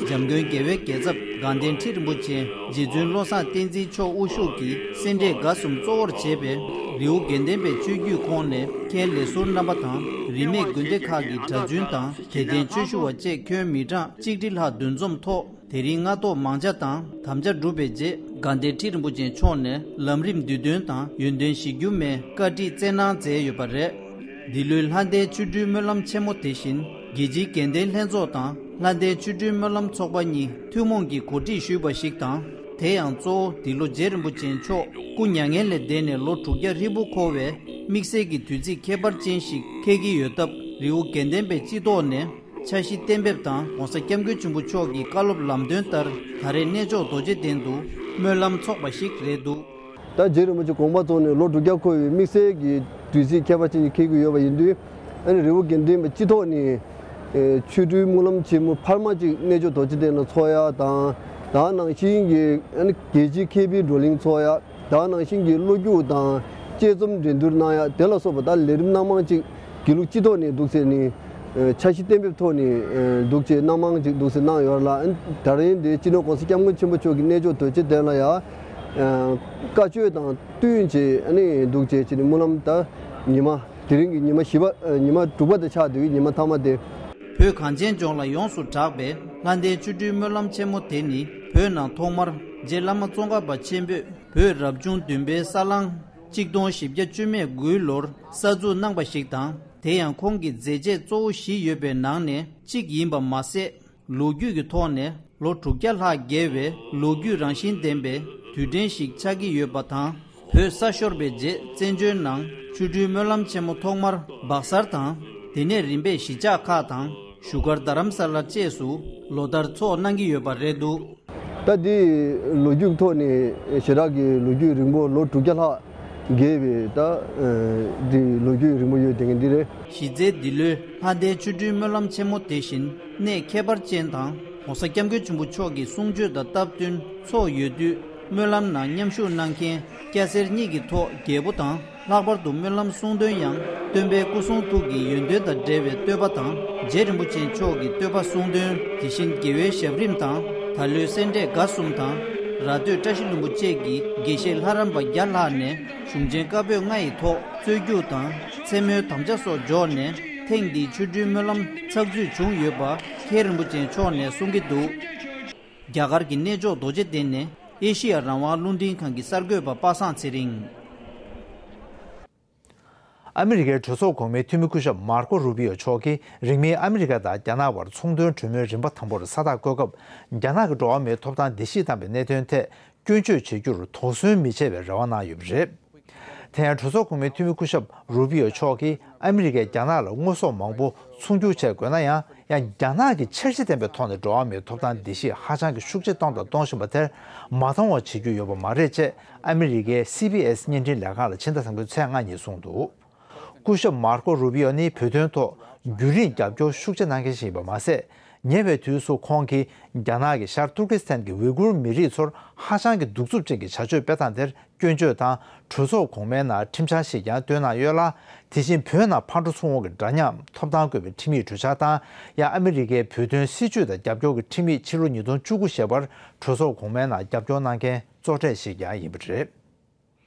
འཇམ་མགོན་རྒྱལ་བའི་རྒྱལ་ཚབ་དགའ་ལྡན་ཁྲི་རིན་པོ་ཆེ་རྗེ་བཙུན་བློ་བཟང་བསྟན་འཛིན་མཆོག་དབུ་བཞུགས་ཀྱིས་སེ་འབྲས་དགའ་གསུམ་གཙོ་བོར་བྱས་པའི་རི་བོ་དགེ་ལྡན་པའི་ཆོས་བརྒྱུད་ཁོངས་ནས་མཁན་ལས་ཟུར་རྣམ་པ་དང་། རིས་མེད་དགོན་སྡེ་ཁག་གི་གྲྭ་བཙུན་དང་། དད་ལྡན་ཆོས་ཞུ་བ་བཅས་ཁྱོན་མི་གྲངས་གཅིག་ཁྲི་ལྷག་འདུ་འཛོམས་ཐོག་དེ་རིང་སྔ་ཐོག་མང་ཇ་དང་དམ་བཅའ་གྲུབ་པའི་རྗེས། དགའ་ལྡན་ཁྲི་རིན་པོ་ཆེ་མཆོག་ནས་ལམ་རིམ་བསྡུས་དོན་དང་ཡོན་ཏན་གཞི་འགྱུར་མའི་བཀའ་ཁྲིད་སྩལ་གནང་མཛད་ཡོད་པ་རེད། འདི་ལོའི་ལྷ་ལྡན་ཆོ་འཕྲུལ་སྨོན་ལམ་ཆེན་མོ་དེ་བཞིན་རྒྱལ་སྤྱིའི་དགེ་ལྡན་ལྷན་ཚོགས་དང་ལྷ་ལྡན་ཆོ་འཕྲུལ་སྨོན་ལམ་ཚོགས་པ་གཉིས་ཐུན་མོང་གིས་གོ་སྒྲིག་ཞུས་པ་ཞིག་དང་། དེ་ཡང་གཙོ་བོ་འདི་ལོ་རྗེ་རིན་པོ་ཆེ་མཆོག་སྐུ་མྱ་ངན་ལས་འདས་ནས་ལོ་དྲུག་བརྒྱ་ཧྲིལ་པོ་འཁོར་བའི་དམིགས་བསལ་གྱི་དུས་ཚིགས་ཁྱད་པར་ཅན་ཞིག་འཁེལ་གྱི་ཡོད་སྟབས། རི་བོ་དགེ་ལྡན་པའི་སྤྱི་ཚོགས་ནས་འཆར་གཞི་གཏན་འབེབས་དང་། ྋགོང་ས་ྋསྐྱབས་མགོན་ཆེན་པོ་མཆོག་གི་བཀའ་སློབ་ལམ་སྟོན་ལྟར། ད་རེས་གནས་མཆོག་རྡོ་རྗེ་གདན་དུ་སྨོན་ལམ་འཚོགས་པ་ཞིག་རེད་འདུག། ད་རྗེ་རིན་པོ་ཆེ་དགོངས་པ་རྫོགས་ནས་ལོ་དྲུག་བརྒྱ་འཁོར་བའི་དམིགས་བསལ་གྱི་དུས་ཚིགས་ཁྱད་པར་ཅན་ཞིག་འཁེལ་གྱི་ཡོད་པ་ཡིན་དུས། ཨ་ནི་རི་བོ་དགེ་ལྡན་པའི་སྤྱི་ཚོགས་ནས་ཆོ་འཕྲུལ་སྨོན་ལམ་ཆེན་མོ་འཕར་མ་གཅིག་གནས་མཆོག་རྡོ་རྗེ་གདན་ལ་འཚོགས་ཡ་དང་། ད་ག་ནང་བཞིན་གྱི་ཨ་ནི་རྒྱལ་སྤྱིའི་མཁས་པའི་བགྲོ་གླེང་འཚོགས་ཡ། ད་ག་ནང་བཞིན་གྱི་བློ་རྒྱུགས་དང་དཔྱད་རྩོམ་འགྲན་བསྡུར་གནང་ཡ་དེ་ལ་སོགས་པ་ད་ལས་རིམ་སྣ་མང་ཅིག་དགེ་ལུགས་སྤྱི་ཚོགས་ནས་འདུག་ཟེར་ནས་འཆར་གཞི་གཏན་འབེབས་ཐོག་ནས་འདུག་ཅེས་སྣ་མང་ཅིག་འདུག་ཟེར་གནང་ཡོད་ལ། ད་རིང་འདི་སྤྱི་ནོར་ྋགོང་ས་ྋསྐྱབས་མགོན་ཆེན་པོ་མཆོག་གིས་གནས་མཆོག་རྡོ་རྗེ་གདན་ལ་ཡ་བཀའ་ཆོས་དང་བསྟུན་བྱས་ཨ་ནི་འདུག་ཅེས་བྱས་ནས་སྨོན་ལམ་ད་ཉི་མ་དེ་རིང་གི་ཉི་མ་བཞི་པ་ཉི་མ་དྲུག་པ་དེ་ཆགས་འདུག་གི་ཉི་མ་མཐའ་མ་དེ། བོད་གངས་ཅན་ལྗོངས་ལ་ཡོངས་སུ་གྲགས་པའི་ལྷ་ལྡན་ཆོ་འཕྲུལ་སྨོན་ལམ་ཆེན་མོ་དེ་ནི་བོད་ནང་ཐོག་མར་རྗེ་བླ་མ་ཙོང་ཁ་པ་ཆེན་པོས་བོད་རབ་བྱུང་བདུན་པའི་ས་གླང་གཅིག་སྟོང་བཞི་བརྒྱ་བཅུ་མེད་དགུའི་ལོར་གསར་འཛུགས་གནང་པ་ཞིག་དང་། དེ་ཡང་ཁོང་གི་མཛད་རྗེས་གཙོ་བོ་བཞི་ཡོད་པའི་ནང་ནས་གཅིག་ཡིན་པ་མ་ཟད། ལོ་རྒྱུས་ཀྱི་ཐོག་ནས་ལོ་དྲུག་བརྒྱ་ལྷག་བརྒལ་བའི་ལོ་རྒྱུས་རང་བཞིན་ལྡན་པའི་དུས་དྲན་ཞིག་ཆགས་ཀྱི་ཡོད་པ་དང་། བོད་ས་ཤོར་བའི་རྗེས་བཙན་བྱོལ་ནང་ཆོ་འཕྲུལ་སྨོན་ལམ་ཆེན་མོ་ཐོག་མར་སྦག་གསར་དང་། དེ་ནས་རིམ་པས་གཞིས་ཆགས་ཁག་དང་བཞུགས་སྒར་རྡ་རམ་ས་ལ་བཅས་སུ་ལོ་ལྟར་འཚོགས་གནང་གི་ཡོད་པ་རེད་འདུག། ད་འདི་ལོ་རྒྱུས་ཐོག་ནས་ཞེ་དྲག་གི་ལོ་རྒྱུས་རིང་པོ་ལོ་དྲུག་བརྒྱ་ལྷག་བརྒལ་བའི་ད་འདི་ལོ་རྒྱུས་རིང་པོ་ཡོད་དེ་འདི་རེད། གཞི་རྩའི་འདི་ལོའི་ལྷ་ལྡན་ཆོ་འཕྲུལ་སྨོན་ལམ་ཆེན་མོ་དེ་བཞིན་གནད་ཁྱད་པར་ཅན་དང་ྋགོང་ས་ྋསྐྱབས་མགོན་ཆེན་པོ་མཆོག་གི་གསུང་ཆོས་དང་སྟབས་བསྟུན་འཚོགས་ཡོད་དུས། སྨོན་ལམ་ནང་མཉམ་ཞུགས་གནང་མཁན་སྐྱ་སེར་གཉིས་ཀྱི་ཐོག་རྒྱལ་པོ་དང་། ལྷག་པར་དུ་སྨོན་ལམ་གསུང་འདོན་ཡང་སྟོན་པའི་སྐུ་གསུང་ཐུགས་ཀྱི་ཡོན་ཏན་དང་འབྲེལ་བའི་བསྟོད་པ་དང་། རྗེ་རིན་པོ་ཆེ་མཆོག་གི་བསྟོད་པ་གསུང་འདོན། དེ་བཞིན་དགེ་བའི་ཞབས་རིམ་དང་། ད་ལོའི་སེ་འབྲས་དགའ་གསུམ་དང་། ར་སྟོད་བཀྲ་ཤིས་ལྷུན་པོ་བཅས་ཀྱི་དགེ་བཤེས་ལྷ་རམས་པ་བརྒྱ་ལྷག་ནས་གཞུང་ཆེན་བཀའ་པོད་ལྔ་ཡི་ཐོག་རྩོད་རྒྱུགས་དང་། མཚན་མོའི་དམ་བཅའ་སོགས་འཇོག་ནས་ཐེངས་འདིའི་ཆོ་འཕྲུལ་སྨོན་ལམ་ཚགས་ཚུད་བྱུང་ཡོད་པ་མཁན་རིན་པོ་ཆེ་མཆོག་ནས་གསུང་གི་འདུག། རྒྱ་གར་གྱི་གནས་མཆོག་རྡོ་རྗེ་གདན་ནས་ཨེ་ཤི་ཡ་རང་དབང་རླུང་འཕྲིན་ཁང་གི་གསར་འགོད་པ་པ་སངས་ཚེ་རིང་། ཨ་མི་རི་ཀའི་གྲོས་ཚོགས་གོང་མའི་འཐུས་མི་སྐུ་ཞབས་མར་ཀོ་རུ་པི་ཡོ་མཆོག་གིས་རིང་མིན་ཨ་མི་རི་ཀ་དང་རྒྱ་ནག་བར་ཚོང་དོན་གྲོས་མོལ་རིམ་པ་དང་པོར་ས་རྟགས་བཀོད་སྐབས། རྒྱ་ནག་གི་འགྲོ་བ་མིའི་ཐོབ་ཐང་བརྡལ་བཤིག་བཏང་བའི་གནད་དོན་ཐད་སྐྱོན་བརྗོད་བྱེད་རྒྱུར་དོགས་ཟོན་མི་བྱེད་པའི་རེ་བ་གནང་ཡོད་པ་རེད། དེ་ཡང་གྲོས་ཚོགས་གོང་མའི་འཐུས་མི་སྐུ་ཞབས་རུ་པི་ཡོ་མཆོག་གིས་ཨ་མི་རི་ཀས་རྒྱ་ནག་ལ་དངོས་ཟོག་མང་པོ་ཚོང་སྒྱུར་བྱེད་དགོས་ན་ཡང་། ཡང་རྒྱ་ནག་གིས་འཆར་གཞི་ལྡན་པའི་ཐོག་ནས་འགྲོ་བ་མིའི་ཐོབ་ཐང་བརྡལ་བཤིག་ཧ་ཅང་གི་ཤུགས་ཆེ་བཏང་དང་གཏོང་བཞིན་པ་དེར་མ་མཐོང་བ་བྱེད་རྒྱུ་ཡོད་པ་མ་རེད་ཅེས་ཨ་མི་རི་ཀའི་སི་བི་ཨེས་བརྙན་འཕྲིན་ལས་ཁང་ལ་ཕྱི་ཟླ་དང་པོའི་ཚེས་ལྔ་ཉིན་གསུངས་འདུག། སྐུ་ཞབས་མར་ཀོ་རུ་པི་ཡོ་ནི་བོད་དོན་ཐོག་རྒྱུན་རིང་རྒྱབ་སྐྱོར་ཤུགས་ཆེ་གནང་མཁན་ཞིག་ཡིན་པ་མ་ཟད། ཉེ་བའི་དུས་སུ་ཁོང་གིས་རྒྱ་ནག་གིས་ཤར་ཏུར་ཀི་སི་ཐན་གྱི་ཝི་གུར་མི་རིགས་ཚོར་ཧ་ཅང་གི་གདུག་རྩུབ་ཅན་གྱི་བྱ་སྤྱོད་སྤེལ་སྟངས་དེར་སྐྱོན་བརྗོད་དང་། གྲོས་ཚོགས་གོང་མའི་ནང་ཁྲིམས་འཆར་ཞིག་ཀྱང་བཏོན་གནང་ཡོད་ལ། དེ་བཞིན་བོད་ནང་ཕར་འགྲོ་ཚུར་འོང་གི་འདྲ་མཉམ་ཐོབ་ཐང་དགོས་པའི་ཁྲིམས་ཡིག་གྲོས་འཆར་དང་། ཡང་ཨ་མི་རི་ཀའི་བོད་དོན་སྲིད་བྱུས་དང་རྒྱབ་སྐྱོར་གྱི་ཁྲིམས་ཡིག་ཕྱི་ལོ་ཉིས་སྟོང་བཅུ་དགུ་ཞེས་པར་གྲོས་ཚོགས་གོང་མའི་ནང་རྒྱབ་སྐྱོར་གནང་མཁན་གཙོ་གྲས་ཤིག་ཀྱང་ཡིན་པ་རེད།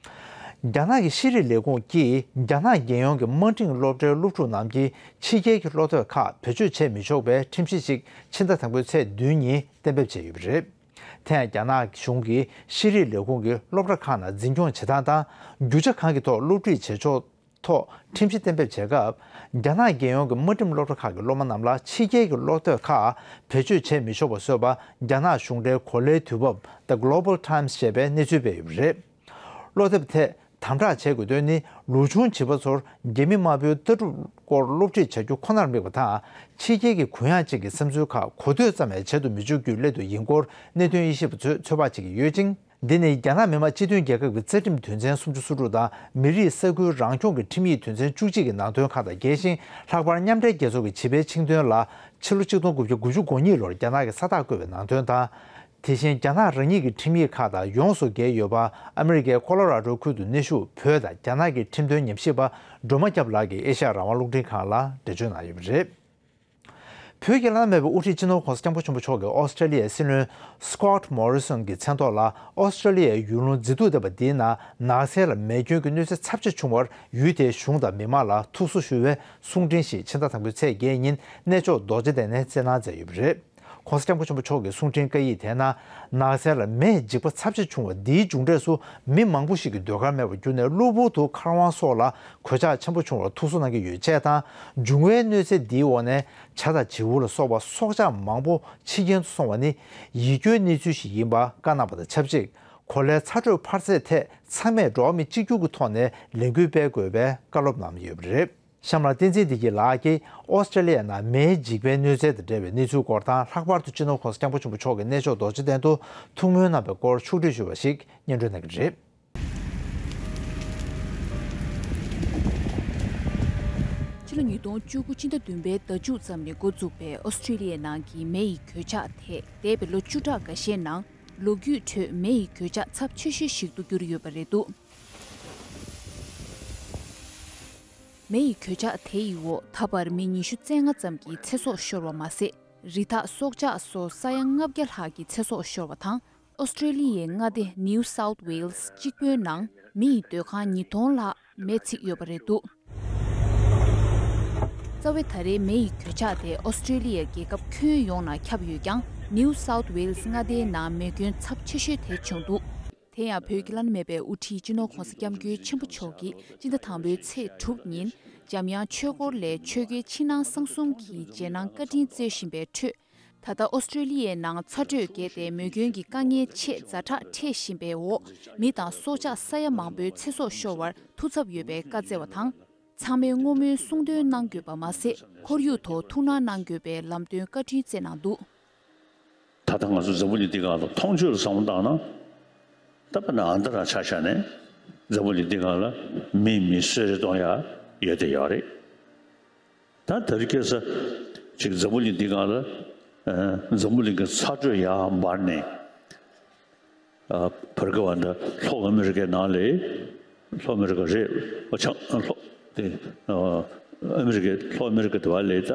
རྒྱ་ནག་གི་ཤེས་རིག་ལས་ཁུངས་ཀྱིས་རྒྱ་ནག་རྒྱལ་ཡོངས་ཀྱི་དམའ་འབྲིང་སློབ་གྲྭའི་སློབ་ཕྲུག་རྣམས་ཀྱིས་ཕྱི་རྒྱལ་གྱི་སློབ་དེབ་ཁག་བེད་སྤྱོད་བྱེད་མི་ཆོག་པའི་ཁྲིམས་གཞི་ཞིག་ཕྱི་ཟླ་དང་པོའི་ཚེས་བདུན་ཉིན་གཏན་འབེབས་བྱས་ཡོད་པ་རེད། དེ་ཡང་རྒྱ་ནག་གཞུང་གིས་ཤེས་རིག་ལས་ཁུངས་ཀྱི་སློབ་གྲྭ་ཁག་ནང་འཛིན་སྐྱོང་བྱེད་སྟངས་དང་། རྒྱུ་ཆ་གང་གི་ཐོག་སློབ་ཁྲིད་བྱེད་ཕྱོགས་ཐོག་ཁྲིམས་གཞི་གཏན་འབེབས་བྱས་སྐབས། རྒྱ་ནག་རྒྱལ་ཡོངས་ཀྱི་དམའ་འབྲིང་སློབ་གྲྭ་ཁག་གི་སློབ་མ་རྣམས་ལ་ཕྱི་རྒྱལ་གྱི་སློབ་དེབ་ཁག་བེད་སྤྱོད་བྱེད་མི་ཆོག་པ་བཟོས་པ། རྒྱ་ནག་གཞུང་འབྲེལ་གོ་ལའི་དུས་བབ་The Global Times ཞེས་པས་གནས་ཚུལ་སྤེལ་ཡོད་པ་རེད། སློབ་དེབ་ཐད་དམ་དྲག་བྱེད་དགོས་དོན་ནི། ལོ་ཆུང་བྱིས་པ་ཚོར་རྒྱ་མི་དམར་པོའི་ལྟ་གྲུབ་སྐོར་སློབ་ཁྲིད་བྱ་རྒྱུ་ཁོ་ནར་དམིགས་པ་དང་། ཕྱི་རྒྱལ་གྱི་གུ་ཡངས་ཅན་གྱི་བསམ་ཚུལ་ཁག་གོ་ཐོས་ཙམ་ཡང་བྱེད་དུ་མི་འཇུག་རྒྱུའི་སླད་དུ་ཡིན་སྐོར་གནད་དོན་དབྱེ་ཞིབ་པ་ཚོས་ཚོད་དཔག་བྱེད་ཀྱི་ཡོད་ཅིང་། འདི་ནི་རྒྱ་ནག་མི་དམངས་སྤྱི་མཐུན་རྒྱལ་ཁབ་ཀྱི་རྩ་ཁྲིམས་དོན་ཚན་སུམ་ཅུ་སོ་དྲུག་དང་། མི་རིགས་ས་ཁུལ་རང་སྐྱོང་གི་ཁྲིམས་ཡིག་དོན་ཚན་བཅུ་གཅིག་གི་ནང་དོན་ཁག་དང་འགལ་ཞིང་། ལྷག་པར་མཉམ་འབྲེལ་རྒྱལ་ཚོགས་ཀྱི་བྱིས་པའི་ཆིངས་དོན་ལ་ཕྱི་ལོ་ཆིག་སྟོང་དགུ་བརྒྱ་དགུ་བཅུ་གོ་གཉིས་ལོར་རྒྱ་ནག་གིས་ས་རྟགས་བཀོད་པའི་ནང་དོན་དང་། དེ་བཞིན་རྒྱ་ནག་རང་ཉིད་ཀྱི་ཁྲིམས་ཡིག་ཁག་དང་ཡོངས་སུ་འགལ་ཡོད་པ། ཨ་མི་རི་ཀའི་ཁོ་ལོ་ར་ཌོ་ཁུལ་དུ་གནས་བཞུགས་བོད་དང་རྒྱ་ནག་གི་ཁྲིམས་དོན་ཉམས་ཞིབ་པ་སྒྲོལ་མ་སྐྱབས་ལགས་ཀྱིས་ཨེ་ཤ་ཡ་རང་དབང་རླུང་འཕྲིན་ཁང་ལ་འགྲེལ་བརྗོད་གནང་ཡོད་པ་རེད། བོད་ཀྱི་བླ་ན་མེད་པའི་དབུ་ཁྲིད་སྤྱི་ནོར་༸གོང་ས་༸སྐྱབས་མགོན་ཆེན་པོ་མཆོག་གིས་ཨོ་སི་ཀྲེ་ལི་ཡའི་སྲིད་བློན་Scott Morrison གྱི་མཚན་ཐོག་ལ། ཨོ་སི་ཀྲེ་ལི་ཡའི་ཡུལ་ལུང་མཛེས་སྡུག་ལྡན་པ་འདིའི་ནང་ནགས་ཚལ་ལ་མེ་སྐྱོན་གྱི་གནོད་འཚེ་ཚབས་ཆེ་བྱུང་བར་ཡུལ་དེའི་གཞུང་དང་མི་མང་ལ་ཐུགས་གསོ་ཞུ་བའི་གསུང་འཕྲིན་ཞིག་ཕྱི་ཟླ་དང་པོའི་ཚེས་བརྒྱད་ཉིན་གནས་མཆོག་རྡོ་རྗེ་གདན་ནས་བསྩལ་གནང་མཛད་ཡོད་པ་རེད། ༸གོང་ས་༸སྐྱབས་མགོན་ཆེན་པོ་མཆོག་གི་གསུང་འཕྲིན་བཀའ་ཡིག་དེའི་ནང་། ནགས་ཚལ་ལ་མེས་འཇིག་པ་ཚབས་ཆེ་བྱུང་བ་འདིའི་མཇུག་འབྲས་སུ་མི་མང་པོ་ཞིག་གི་སྡོད་སྒར་མེད་པར་གྱུར་ནས་གློ་བུར་དུ་མཁར་དབང་སོགས་ལ་གོད་ཆག་ཆེན་པོ་བྱུང་བར་ཐུགས་གསོ་གནང་གི་ཡོད་ཅེས་དང་། འབྱུང་བའི་གནོད་འཚེ་འདིའི་འོག་ནས་བྱ་དང་བྱིའུ་ལ་སོགས་པ་སྲོག་ཆགས་མང་པོ་འཆི་རྐྱེན་དུ་སོང་བ་ནི་ཡིད་སྐྱོའི་གནས་ཚུལ་ཞིག་ཡིན་པ་བཀའ་གནང་བ་དང་ཆབས་ཅིག་གོ་ལའི་ཚ་དྲོད་འཕར་ཚད་ཐད་ཚང་མས་འགྲོ་བ་མི་གཅིག་གྱུར་གྱི་ཐོག་ནས་ལས་འགུལ་སྤེལ་དགོས་པའི་བཀའ་སློབ་གནང་ཡོད་པ་རེད། གཤམ་ལ་བསྟན་འཛིན་བདེ་སྐྱིད་ལགས་ཀྱིས་ཨོ་སི་ཀྲེ་ལི་ཡ་ནང་མེའི་འཇིགས་པའི་གནོད་འཚེ་དང་འབྲེལ་བའི་གནས་ཚུལ་སྐོར་དང་། ལྷག་པར་དུ་སྤྱི་ནོར་༸གོང་ས་༸སྐྱབས་མགོན་ཆེན་པོ་མཆོག་གིས་གནས་མཆོག་རྡོ་རྗེ་གདན་དུ་ཐུགས་སྨོན་གནང་བའི་སྐོར་ཕྱོགས་བསྒྲིགས་ཞུས་པ་ཞིག་སྙན་སྒྲོན་གནང་གི་རེད། ཕྱི་ལོ་ཉིས་སྟོང་བཅུ་དགུ་སྤྱི་ཟླ་བདུན་པའི་ཟླ་མཇུག་ཙམ་ནས་འགོ་བཙུགས་པའི་ཨོ་སི་ཀྲེ་ལི་ཡའི་ནང་གི་མེ་ཡི་གོད་ཆག་དེས་འདས་པའི་ལོ་བཅུ་ཕྲག་འགའ་ཤས་ནང་ལོ་རྒྱུས་ཁྲོད་མེ་ཡི་གོད་ཆག་ཚབས་ཆེ་ཤོས་ཤིག་ཏུ་གྱུར་ཡོད་པ་རེད་འདུག་མེ་ཡི་གོད་ཆག་དེ་ཡི་འོག་ད་བར་མི་ཉི་ཤུ་རྩ་ལྔ་ཙམ་གྱི་ཚེ་སྲོག་ཤོར་བ་མ་ཟད། རི་དྭགས་སྲོག་ཆགས་སོགས་ས་ཡ་ལྔ་བརྒྱ་ལྷག་གི་ཚེ་སྲོག་ཤོར་བ་དང་། ཨོ་སི་ཀྲེ་ལི་ཡའི་མངའ་སྡེ་New South Wales་གཅིག་པུའི་ནང་མི་ཡི་སྡོད་ཁང་ཉིས་སྟོང་ལྷག་མེས་ཚིག་ཡོད་པ་རེད་འདུག་རྩ་བའི་ད་རེས་མེ་ཡི་གོད་ཆག་དེ་ཨོ་སི་ཀྲེ་ལི་ཡའི་རྒྱལ་ཁབ་ཁྱོན་ཡོངས་ནང་ཁྱབ་ཡོད་ཀྱང་། New South Wales་མངའ་སྡེའི་ནང་མེ་སྐྱོན་ཚབས་ཆེ་ཤོས་དེ་བྱུང་འདུག་དེ་ཡང་བོད་ཀྱི་བླ་ན་མེད་པའི་དབུ་ཁྲིད་སྤྱི་ནོར་༸གོང་ས་༸སྐྱབས་མགོན་ཆེན་པོ་མཆོག་གིས་སྤྱི་ཟླ་དང་པོའི་ཚེས་དྲུག་ཉིན་འཇམ་དབྱངས་ཆོས་འཁོར་ལས་ཆོས་རྒྱལ་ཕྱི་ནང་གསང་གསུམ་གྱི་རྗེས་གནང་བཀའ་དྲིན་སྩལ་བཞིན་པའི་ཁྲོད། ད་ལྟ་ཨོ་སི་ཀྲེ་ལི་ཡའི་ནང་ཚ་དྲོད་རྒྱས་ཏེ་མེ་སྐྱོན་གྱི་དཀའ་ངལ་ཆེས་ཛ་དྲག་འཕྲད་བཞིན་པའི་འོག་མི་དང་སྲོག་ཆགས་ས་ཡ་མང་པོའི་ཚེ་སྲོག་ཤོར་བར་ཐུགས་འཚབ་ཡོད་པའི་བཀའ་སྩལ་བ་དང་། ཚང་མས་བསྔོ་སྨོན་གསུང་འདོན་གནང་དགོས་པ་མ་ཟད། ཁོར་ཡུག་ཐོག་ཐུགས་སྣང་གནང་དགོས་པའི་ལམ་སྟོན་བཀའ་དྲིན་སྩལ་གནང་འདུག་ད་ལྟ་ང་ཚོ་འཛམ་བུ་གླིང་འདི་སྒང་ལ་མཐོང་ཆོས་ལ་བསམ་བློ་བཏང་ན། ད་དཔེར་ན་ཨ་མདའ་རང་ཆ་བཞག་ནས་འཛམ་བུ་གླིང་འདི་སྒང་ལ་མི་མི་གསོད་རེས་གཏོང་ཡ་ཡོད་དེ་ཡོད་རེད། ད་དེ་རིང་ཁ་སང་ཅིག་འཛམ་བུ་གླིང་འདི་སྒང་ལ་ཨ་འཛམ་བུ་གླིང་གི་ཚ་དྲོད་ཡར་འབར་ནས། ཨ་བར་སྐབས་ཨ་ད་ལྷོ་ཨ་མི་རི་ཀའི་ནང་ལ། ལྷོ་ཨ་མི་རི་ཀ་རེད། ཨ་ཆ་ལྷོ་དེ་ཨ་ཨ་མི་རི་ཀའི་ལྷོ་ཨ་མི་རི་ཀ་དེ་བ་ལ་ད་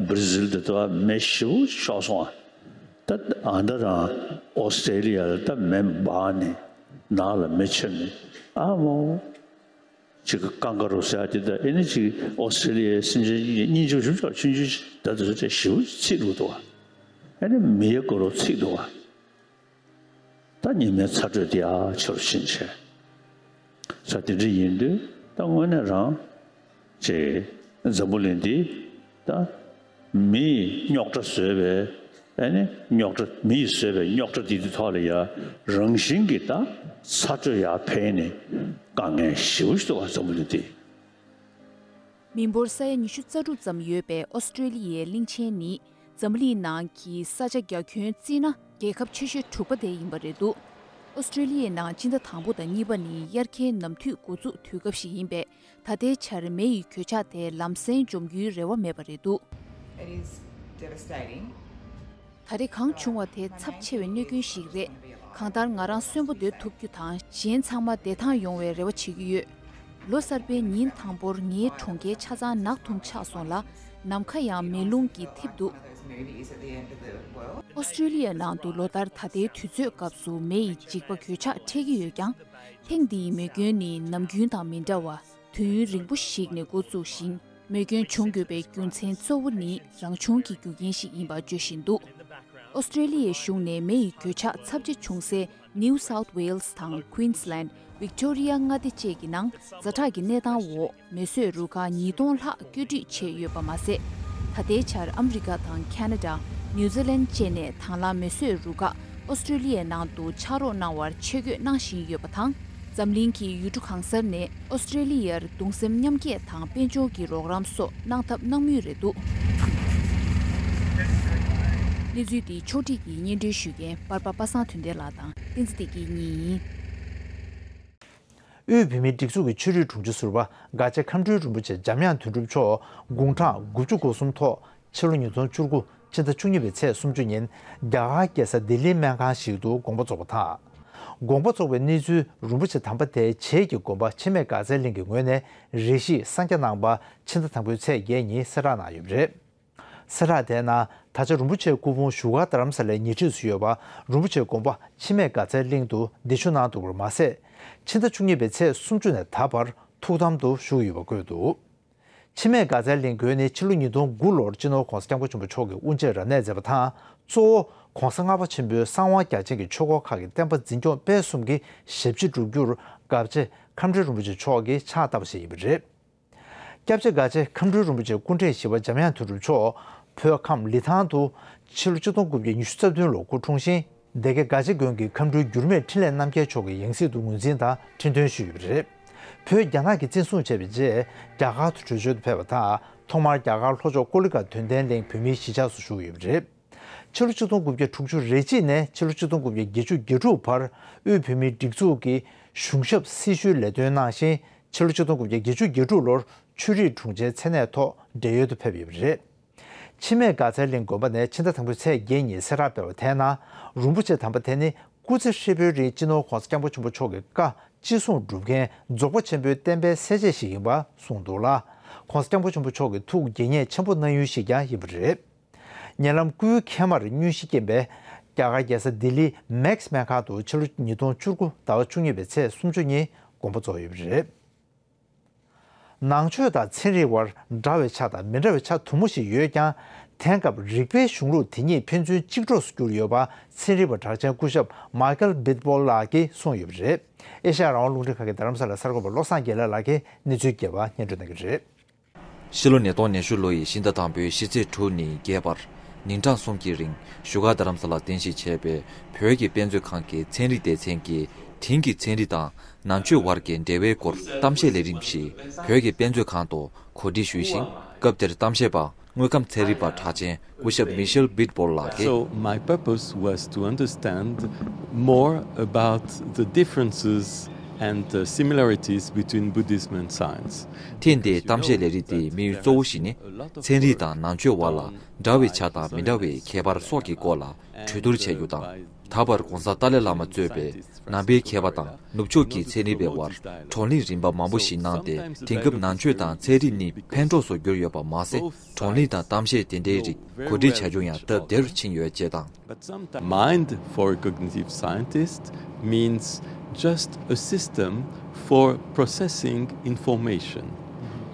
བྷར་ཛིལ་དེ་དེ་བ་མེ་ཞེ་པོ་ཤོར་སོང་ཨ། ད་ཨ་མདའ་དང་ཨོ་སི་ཀྲེ་ལི་ཡ་ལ་ད་མེ་འབར་ནས་ནང་ལ་མེ་མཆེད་ནས་ཨ་མོ། ཅིག་ཀང་ཀ་རུ་ཟེར་ཡ་དེ་ད་ཨེ་ནི་ཅིག་ཨོ་སི་ཀྲེ་ལི་ཡའི་སེམས་ཅན་སྙིང་རྗེ་ཞིབ་ཆ་ཆུང་ཆུང་ཞིག་ད་དེ་ཚོ་ཅིག་ཞེ་པོ་ཅིག་ཚིག་འདུག་ཏོ། ཨེ་ནི་མི་ཡི་སྐོར་རུ་ཚིག་འདུག་བ། ད་ཉི་མའི་ཚ་དྲོད་དེ་ཡ་ཆེ་རུ་ཕྱིན་བྱས། ས་དེ་འདྲ་ཡིན་དུས་ད་དངོས་གནས་རང་ཅིག་འཛམ་བུ་གླིང་འདི་ད་མིའི་རྙོག་དྲ་བཟོས་པའི་ཨ་ནི་རྙོག་དྲ་མིས་བཟོས་པའི་རྙོག་དྲ་འདི་དེ་ཐོག་ལ་ཡ་རང་བཞིན་གྱིས་ད་ཚ་དྲོད་ཡར་འཕེལ་ནས་དཀའ་ངལ་ཞེ་པོ་ཞིག་འདུག་བ་འཛམ་བུ་གླིང་འདི། མི་འབོར་ས་ཡ་ཉི་ཤུ་རྩ་དྲུག་ཙམ་ཡོད་པའི་ཨོ་སི་ཀྲེ་ལི་ཡའི་གླིང་ཆེན་ནི་འཛམ་བུ་གླིང་ནང་གི་ས་ཆ་རྒྱ་ཁྱོན་བརྩིས་ན་རྒྱལ་ཁབ་ཆེ་ཤོས་དྲུག་པ་དེ་ཡིན་པ་རེད་འདུག་ཨོ་སི་ཀྲི་ལི་ཡའི་ནང་སྤྱི་ཟླ་དང་པོ་དང་གཉིས་པ་ནི་དབྱར་ཁའི་ནམ་དུས་འགོ་འཛུགས་དུས་སྐབས་ཤིག་ཡིན་པས། ད་ལྟའི་ཆར་མེ་ཡི་གོད་ཆག་དེ་ལམ་སེང་འཇོམས་རྒྱུའི་རེ་བ་མེད་པ་རེད་འདུག་ད་རེས་གང་བྱུང་བ་དེ་ཚབས་ཆེ་བའི་གནོད་སྐྱོན་ཞིག་རེད། གང་ལྟར་ང་རང་གསོན་པོ་སྡོད་ཐུབ་རྒྱུ་དང་གཞན་ཚང་མ་བདེ་ཐང་ཡོང་བའི་རེ་བ་བྱེད་ཀྱི་ཡོད། ལོ་གསར་པའི་ཉིན་དང་པོར་ངའི་གྲོང་ཁྱེར་ཆ་ཚང་ནག་འཐུམ་ཆགས་སོང་ལ། ནམ་མཁའ་ཡང་མེ་རླུང་གིས་འཐིབས་འདུག་ཨོ་སི་ཀྲི་ལི་ཡའི་ནང་དུ་ལོ་ལྟར་ད་ལྟའི་དུས་ཚོད་སྐབས་སུ་མེ་ཡི་འཇིགས་པ་གོད་ཆག་འཕྲད་ཀྱི་ཡོད་ཀྱང་། ཐེངས་འདིའི་མེ་སྐྱོན་ནི་ནམ་རྒྱུན་དང་མི་འདྲ་བར་དུས་ཡུན་རིང་པོ་ཞིག་ནས་འགོ་བཙུགས་ཤིང་། མེ་སྐྱོན་བྱུང་དགོས་པའི་རྒྱུ་མཚན་གཙོ་བོ་ནི་རང་བྱུང་གི་རྒྱུ་རྐྱེན་ཞིག་ཡིན་པ་བརྗོད་བཞིན་འདུག་ཨོ་སི་ཀྲི་ལི་ཡའི་གཞུང་ནས་མེ་ཡི་གོད་ཆག་ཚབས་ཆེ་བྱུང་སའི་New South Wales དང་Queensland། Victoria མངའ་སྡེ་བཅས་ཀྱི་ནང་ཛ་དྲག་གི་གནས་སྟངས་འོག་མེ་གསོད་རུ་ཁག་ཉིས་སྟོང་ལྷག་བཀོད་སྒྲིག་བྱས་ཡོད་པ་མ་ཟད། ད་ལྟའི་ཆར་ཨ་མི་རི་ཀ་དང་ཁ་ན་ཌ། ནིའུ་ཛི་ལན་བཅས་ནས་དང་བླངས་མེ་གསོད་རུ་ཁག་ཨོ་སི་ཀྲི་ལི་ཡའི་ནང་དུ་ཕྱག་རོགས་གནང་བར་ཆེད་བསྐྱོད་གནང་བཞིན་ཡོད་པ་དང་། འཛམ་གླིང་གི་ཡུལ་གྲུ་གང་སར་ནས་ཨོ་སི་ཀྲི་ལི་ཡར་གདུང་སེམས་མཉམ་སྐྱེད་དང་དཔལ་འབྱོར་གྱི་རོགས་རམ་སོགས་གནང་ཐབས་གནང་མུས་རེད་འདུག་གནས་ཚུལ་འདི་ཕྱོགས་སྒྲིག་གིས་སྙན་སྒྲོན་ཞུ་མཁན་པར་པ་པ་སངས་དོན་ལྡན་ལགས་དང་བསྟན་འཛིན་བདེ་སྐྱིད་གཉིས་ཡིན། དབུས་བོད་མིའི་སྒྲིག་འཛུགས་ཀྱི་ཆོས་རིག་དྲུང་ཆེ་ཟུར་པ་དགའ་ཆེ་ཁམས་སྤྲུལ་རིན་པོ་ཆེ་འཇམ་དབྱངས་དོན་གྲུབ་མཆོག་དགུང་གྲངས་དགུ་བཅུ་གོ་གསུམ་ཐོག་ཕྱི་ལོ་ཉིས་སྟོང་བཅུ་དགུ་ཕྱི་ཟླ་བཅུ་གཉིས་པའི་ཚེས་སུམ་ཅུ་ཉིན་རྒྱ་གར་རྒྱལ་ས་ལྡི་ལིའི་སྨན་ཁང་ཞིག་ཏུ་དགོངས་པ་རྫོགས་པ་དང་། དགོངས་པ་རྫོགས་པའི་གནས་ཚུལ་རིན་པོ་ཆེ་དམ་པ་དེའི་རྗེས་ཀྱི་དགོན་པ་འཆི་མེད་དགའ་ཚལ་གླིང་གི་ངོས་ནས་རེ་ཞིག་གསན་རྒྱ་གནང་པ་ཕྱི་ཟླ་དང་པོའི་ཚེས་བརྒྱད་ཉིན་གསལ་བསྒྲགས་གནང་ཡོད་པ་རེད། གསལ་བསྒྲགས་དེའི་ནང་ད་ཆ་རིན་པོ་ཆེའི་སྐུ་ཕུང་བཞུགས་སྒར་རྡ་རམ་ས་ལའི་ཉེ་འཁྲིས་སུ་ཡོད་པ་རིན་པོ་ཆེའི་དགོན་པ་འཆི་མེད་དགའ་ཚལ་གླིང་དུ་འདས་མཆོད་གནང་འདུག་པར་མ་ཟད། ཕྱི་ཟླ་བཅུ་གཉིས་པའི་ཚེས་སུམ་ཅུ་ནས་ད་བར་ཐུགས་དམ་དུ་བཞུགས་ཡོད་པ་བཀོད་འདུག་འཆི་མེད་དགའ་ཚལ་གླིང་དགོན་ནི་ཕྱི་ལོ་ཉིས་སྟོང་དགུ་ལོར་སྤྱི་ནོར་༧གོང་ས་༧སྐྱབས་མགོན་ཆེན་པོ་མཆོག་གིས་དབུ་འབྱེད་རབ་གནས་མཛད་པ་དང་། གཙོ་བོ་༧གོང་ས་ལྔ་པ་ཆེན་པོའི་གསང་བ་རྒྱ་ཅན་གྱི་ཆོས་སྐོར་ཁག་གི་བསྟན་པ་འཛིན་སྐྱོང་སྤེལ་གསུམ་གྱི་ཞབས་ཕྱི་བསྒྲུབ་རྒྱུར་དགའ་ཆེ་ཁམས་སྤྲུལ་རིན་པོ་ཆེ་མཆོག་གིས་ཕྱག་བཏབ་པ་ཞིག་ཡིན་པ་རེད། སྐྱབས་རྗེ་དགའ་ཆེ་ཁམས་སྤྲུལ་རིན་པོ་ཆེ་སྐུ་འཕྲེང་བཞི་པ་འཇམ་དབྱངས་དོན་གྲུབ་མཆོག་བོད་ཁམས་ལི་ཐང་དུ་ཕྱི་ལོ་ཆིག་སྟོང་དགུ་བརྒྱ་ཉི་ཤུ་རྩ་བདུན་ལོར་སྐུ་འཁྲུངས་ཤིང་། སྡེ་དགེ་དགའ་ཆེ་དགོན་གྱི་ཁམས་སྤྲུལ་འགྱུར་མེད་འཕྲིན་ལས་རྣམ་རྒྱལ་མཆོག་གི་ཡང་སྲིད་དུ་ངོས་འཛིན་དང་ཁྲི་འདོན་ཞུས་ཡོད་པ་རེད། བོད་རྒྱ་ནག་གིས་བཙན་བཟུང་བྱས་པའི་རྗེས་རྒྱ་གར་དུ་བྲོས་བྱོལ་དུ་ཕེབས་པ་དང་། ཐོག་མར་རྒྱ་གར་ལྷོ་ཕྱོགས་ཀོ་ལི་གྷལ་དོན་ལྡན་གླིང་བོད་མིའི་གཞིས་ཆགས་སུ་བཞུགས་ཡོད་པ་རེད། ཕྱི་ལོ་ཆིག་སྟོང་དགུ་བརྒྱ་དྲུག་ཅུ་རེ་གཅིག་ནས་ཕྱི་ལོ་ཆིག་སྟོང་དགུ་བརྒྱ་བརྒྱད་ཅུ་གྱ་དྲུག་བར་དབུས་བོད་མིའི་སྒྲིག་འཛུགས་ཀྱི་གཞུང་ཞབས་སྲི་ཞུའི་ལས་དོན་གནང་ཞིང་། ཕྱི་ལོ་ཆིག་སྟོང་དགུ་བརྒྱ་བརྒྱད་ཅུ་གྱ་དྲུག་ལོར་ཆོས་རིག་དྲུང་ཆེའི་མཚན་གནས་ཐོག་བགྲེས་ཡོལ་དུ་ཕེབས་ཡོད་པ་རེད། འཆི་མེད་དགའ་ཚལ་གླིང་དགོན་པ་ནས་ཕྱི་ཟླ་དང་པོའི་ཚེས་བརྒྱད་ཉིན་གསལ་བསྒྲགས་སྤེལ་བ་དེའི་ནང་། རིན་པོ་ཆེ་དམ་པ་དེ་ནི་སྐུ་ཚེ་ཧྲིལ་པོའི་རིང་སྤྱི་ནོར་༧གོང་ས་༧སྐྱབས་མགོན་ཆེན་པོ་མཆོག་གི་བཀའ་ཅི་གསུང་སྒྲུབ་མཁན་རྫོགས་པ་ཆེན་པོའི་བསྟན་པའི་གསལ་བྱེད་ཞིག་ཡིན་པ་གསུངས་འདུག་ལ། ༧གོང་ས་༧སྐྱབས་མགོན་ཆེན་པོ་མཆོག་གི་ཐུགས་དགྱེས་མཉེས་ཆེན་པོ་གནང་ཡུལ་ཞིག་ཀྱང་ཡིན་པ་རེད། ཉེ་ལམ་སྐུའི་མཁལ་མར་སྙུན་གཞི་རྐྱེན་པས་རྒྱ་གར་རྒྱལ་ས་ལྡི་ལིའི་མེག་སི་སྨན་ཁང་དུ་ཕྱི་ལོ་ཉིས་སྟོང་བཅུ་དགུ་ཟླ་བ་བཅུ་གཉིས་པའི་ཚེས་སུམ་ཅུ་ཉིན་དགོངས་པ་རྫོགས་ཡོད་པ་རེད། ནང་ཆོས་དང་ཚན་རིག་དབར་འདྲ་བའི་ཆ་དང་མི་འདྲ་བའི་ཆ་དུ་མ་ཞིག་ཡོད་ཀྱང་། དེང་སྐབས་རིག་པའི་གཞུང་ལུགས་དེ་ཉིད་ཕན་ཚུན་གཅིག་གྲོགས་སུ་གྱུར་ཡོད་པ་ཚན་རིག་པ་གྲགས་ཅན་སྐུ་ཞབས་མཱི་ཀལ་བྷིད་བྷོལ་ལགས་ཀྱིས་གསུངས་ཡོད་པ་རེད། ཨེ་ཤ་ཡ་རང་དབང་རླུང་འཕྲིན་ཁང་གི་རྡ་རམ་ས་ལ་གསར་འགོད་པ་བློ་བཟང་དགེ་ལེགས་ལགས་ཀྱིས་གནས་ཚུལ་རྒྱས་པ་སྙན་སྒྲོན་གནང་གི་རེད། ཕྱི་ལོ་ཉིས་སྟོང་ཉི་ཤུ་ལོ་ཡི་ཕྱི་ཟླ་དང་པོའི་ཕྱི་ཚེས་དྲུག་ཉིན་བརྒྱད་པར་ཉིན་གྲངས་གསུམ་གྱི་རིང་བཞུགས་སྒར་རྡ་རམ་ས་ལ་རྟེན་གཞི་བྱས་པའི་བོད་ཀྱི་དཔེ་མཛོད་ཁང་གི་ཚན་རིག་སྡེ་ཚན་གྱིས་དེང་གི་ཚན་རིག་དང་ནང་ཆོས་དབར་གྱི་འབྲེལ་བའི་སྐོར་གཏམ་བཤད་ལས་རིམ་ཞིག་བོད་ཀྱི་དཔེ་མཛོད་ཁང་དུ་གོ་སྒྲིག་ཞུས་ཤིང་། སྐབས་དེར་གཏམ་བཤད་པ་དངོས་ཁམས་ཚན་རིག་པ་གྲགས་ཅན་སྐུ་ཞབས་Michel Beitbol ལགས་ཀྱིས། So my purpose was to understand more about the differences and the similarities between Buddhism and science. ཐེངས་འདིའི་གཏམ་བཤད་ལས་རིམ་དེའི་དམིགས་ཡུལ་གཙོ་བོ་ཞིག་ནི། ཚན་རིག་དང་ནང་ཆོས་དབར་ལ་འདྲ་བའི་ཆ་དང་མི་འདྲ་བའི་ཁྱད་པར་སོགས་ཀྱི་སྐོར་ལ་གྲོས་བསྡུར་བྱ་རྒྱུ་དང་། ད་བར་༧གོང་ས་ཏཱ་ལའི་བླ་མ་གཙོས་པའི་ནང་པའི་མཁས་པ་དང་ནུབ་ཕྱོགས་ཀྱི་ཚན་རིག་པའི་དབར་བགྲོ་གླེང་རིམ་པ་མང་པོ་ཞིག་གནང་སྟེ། དེང་སྐབས་ནང་ཆོས་དང་ཚན་རིག་གཉིས་ཕན་གྲོགས་སུ་གྱུར་ཡོད་པ་མ་ཟད། བགྲོ་གླེང་དང་གཏམ་བཤད་དེ་འདྲའི་རིགས་གོ་སྒྲིག་བྱ་རྒྱུ་ཡང་སྟབས་བདེ་རུ་ཕྱིན་ཡོད་ཅེས་དང་། Mind for a cognitive scientist means just a system for processing information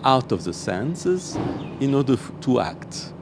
out of the senses in order f- to act.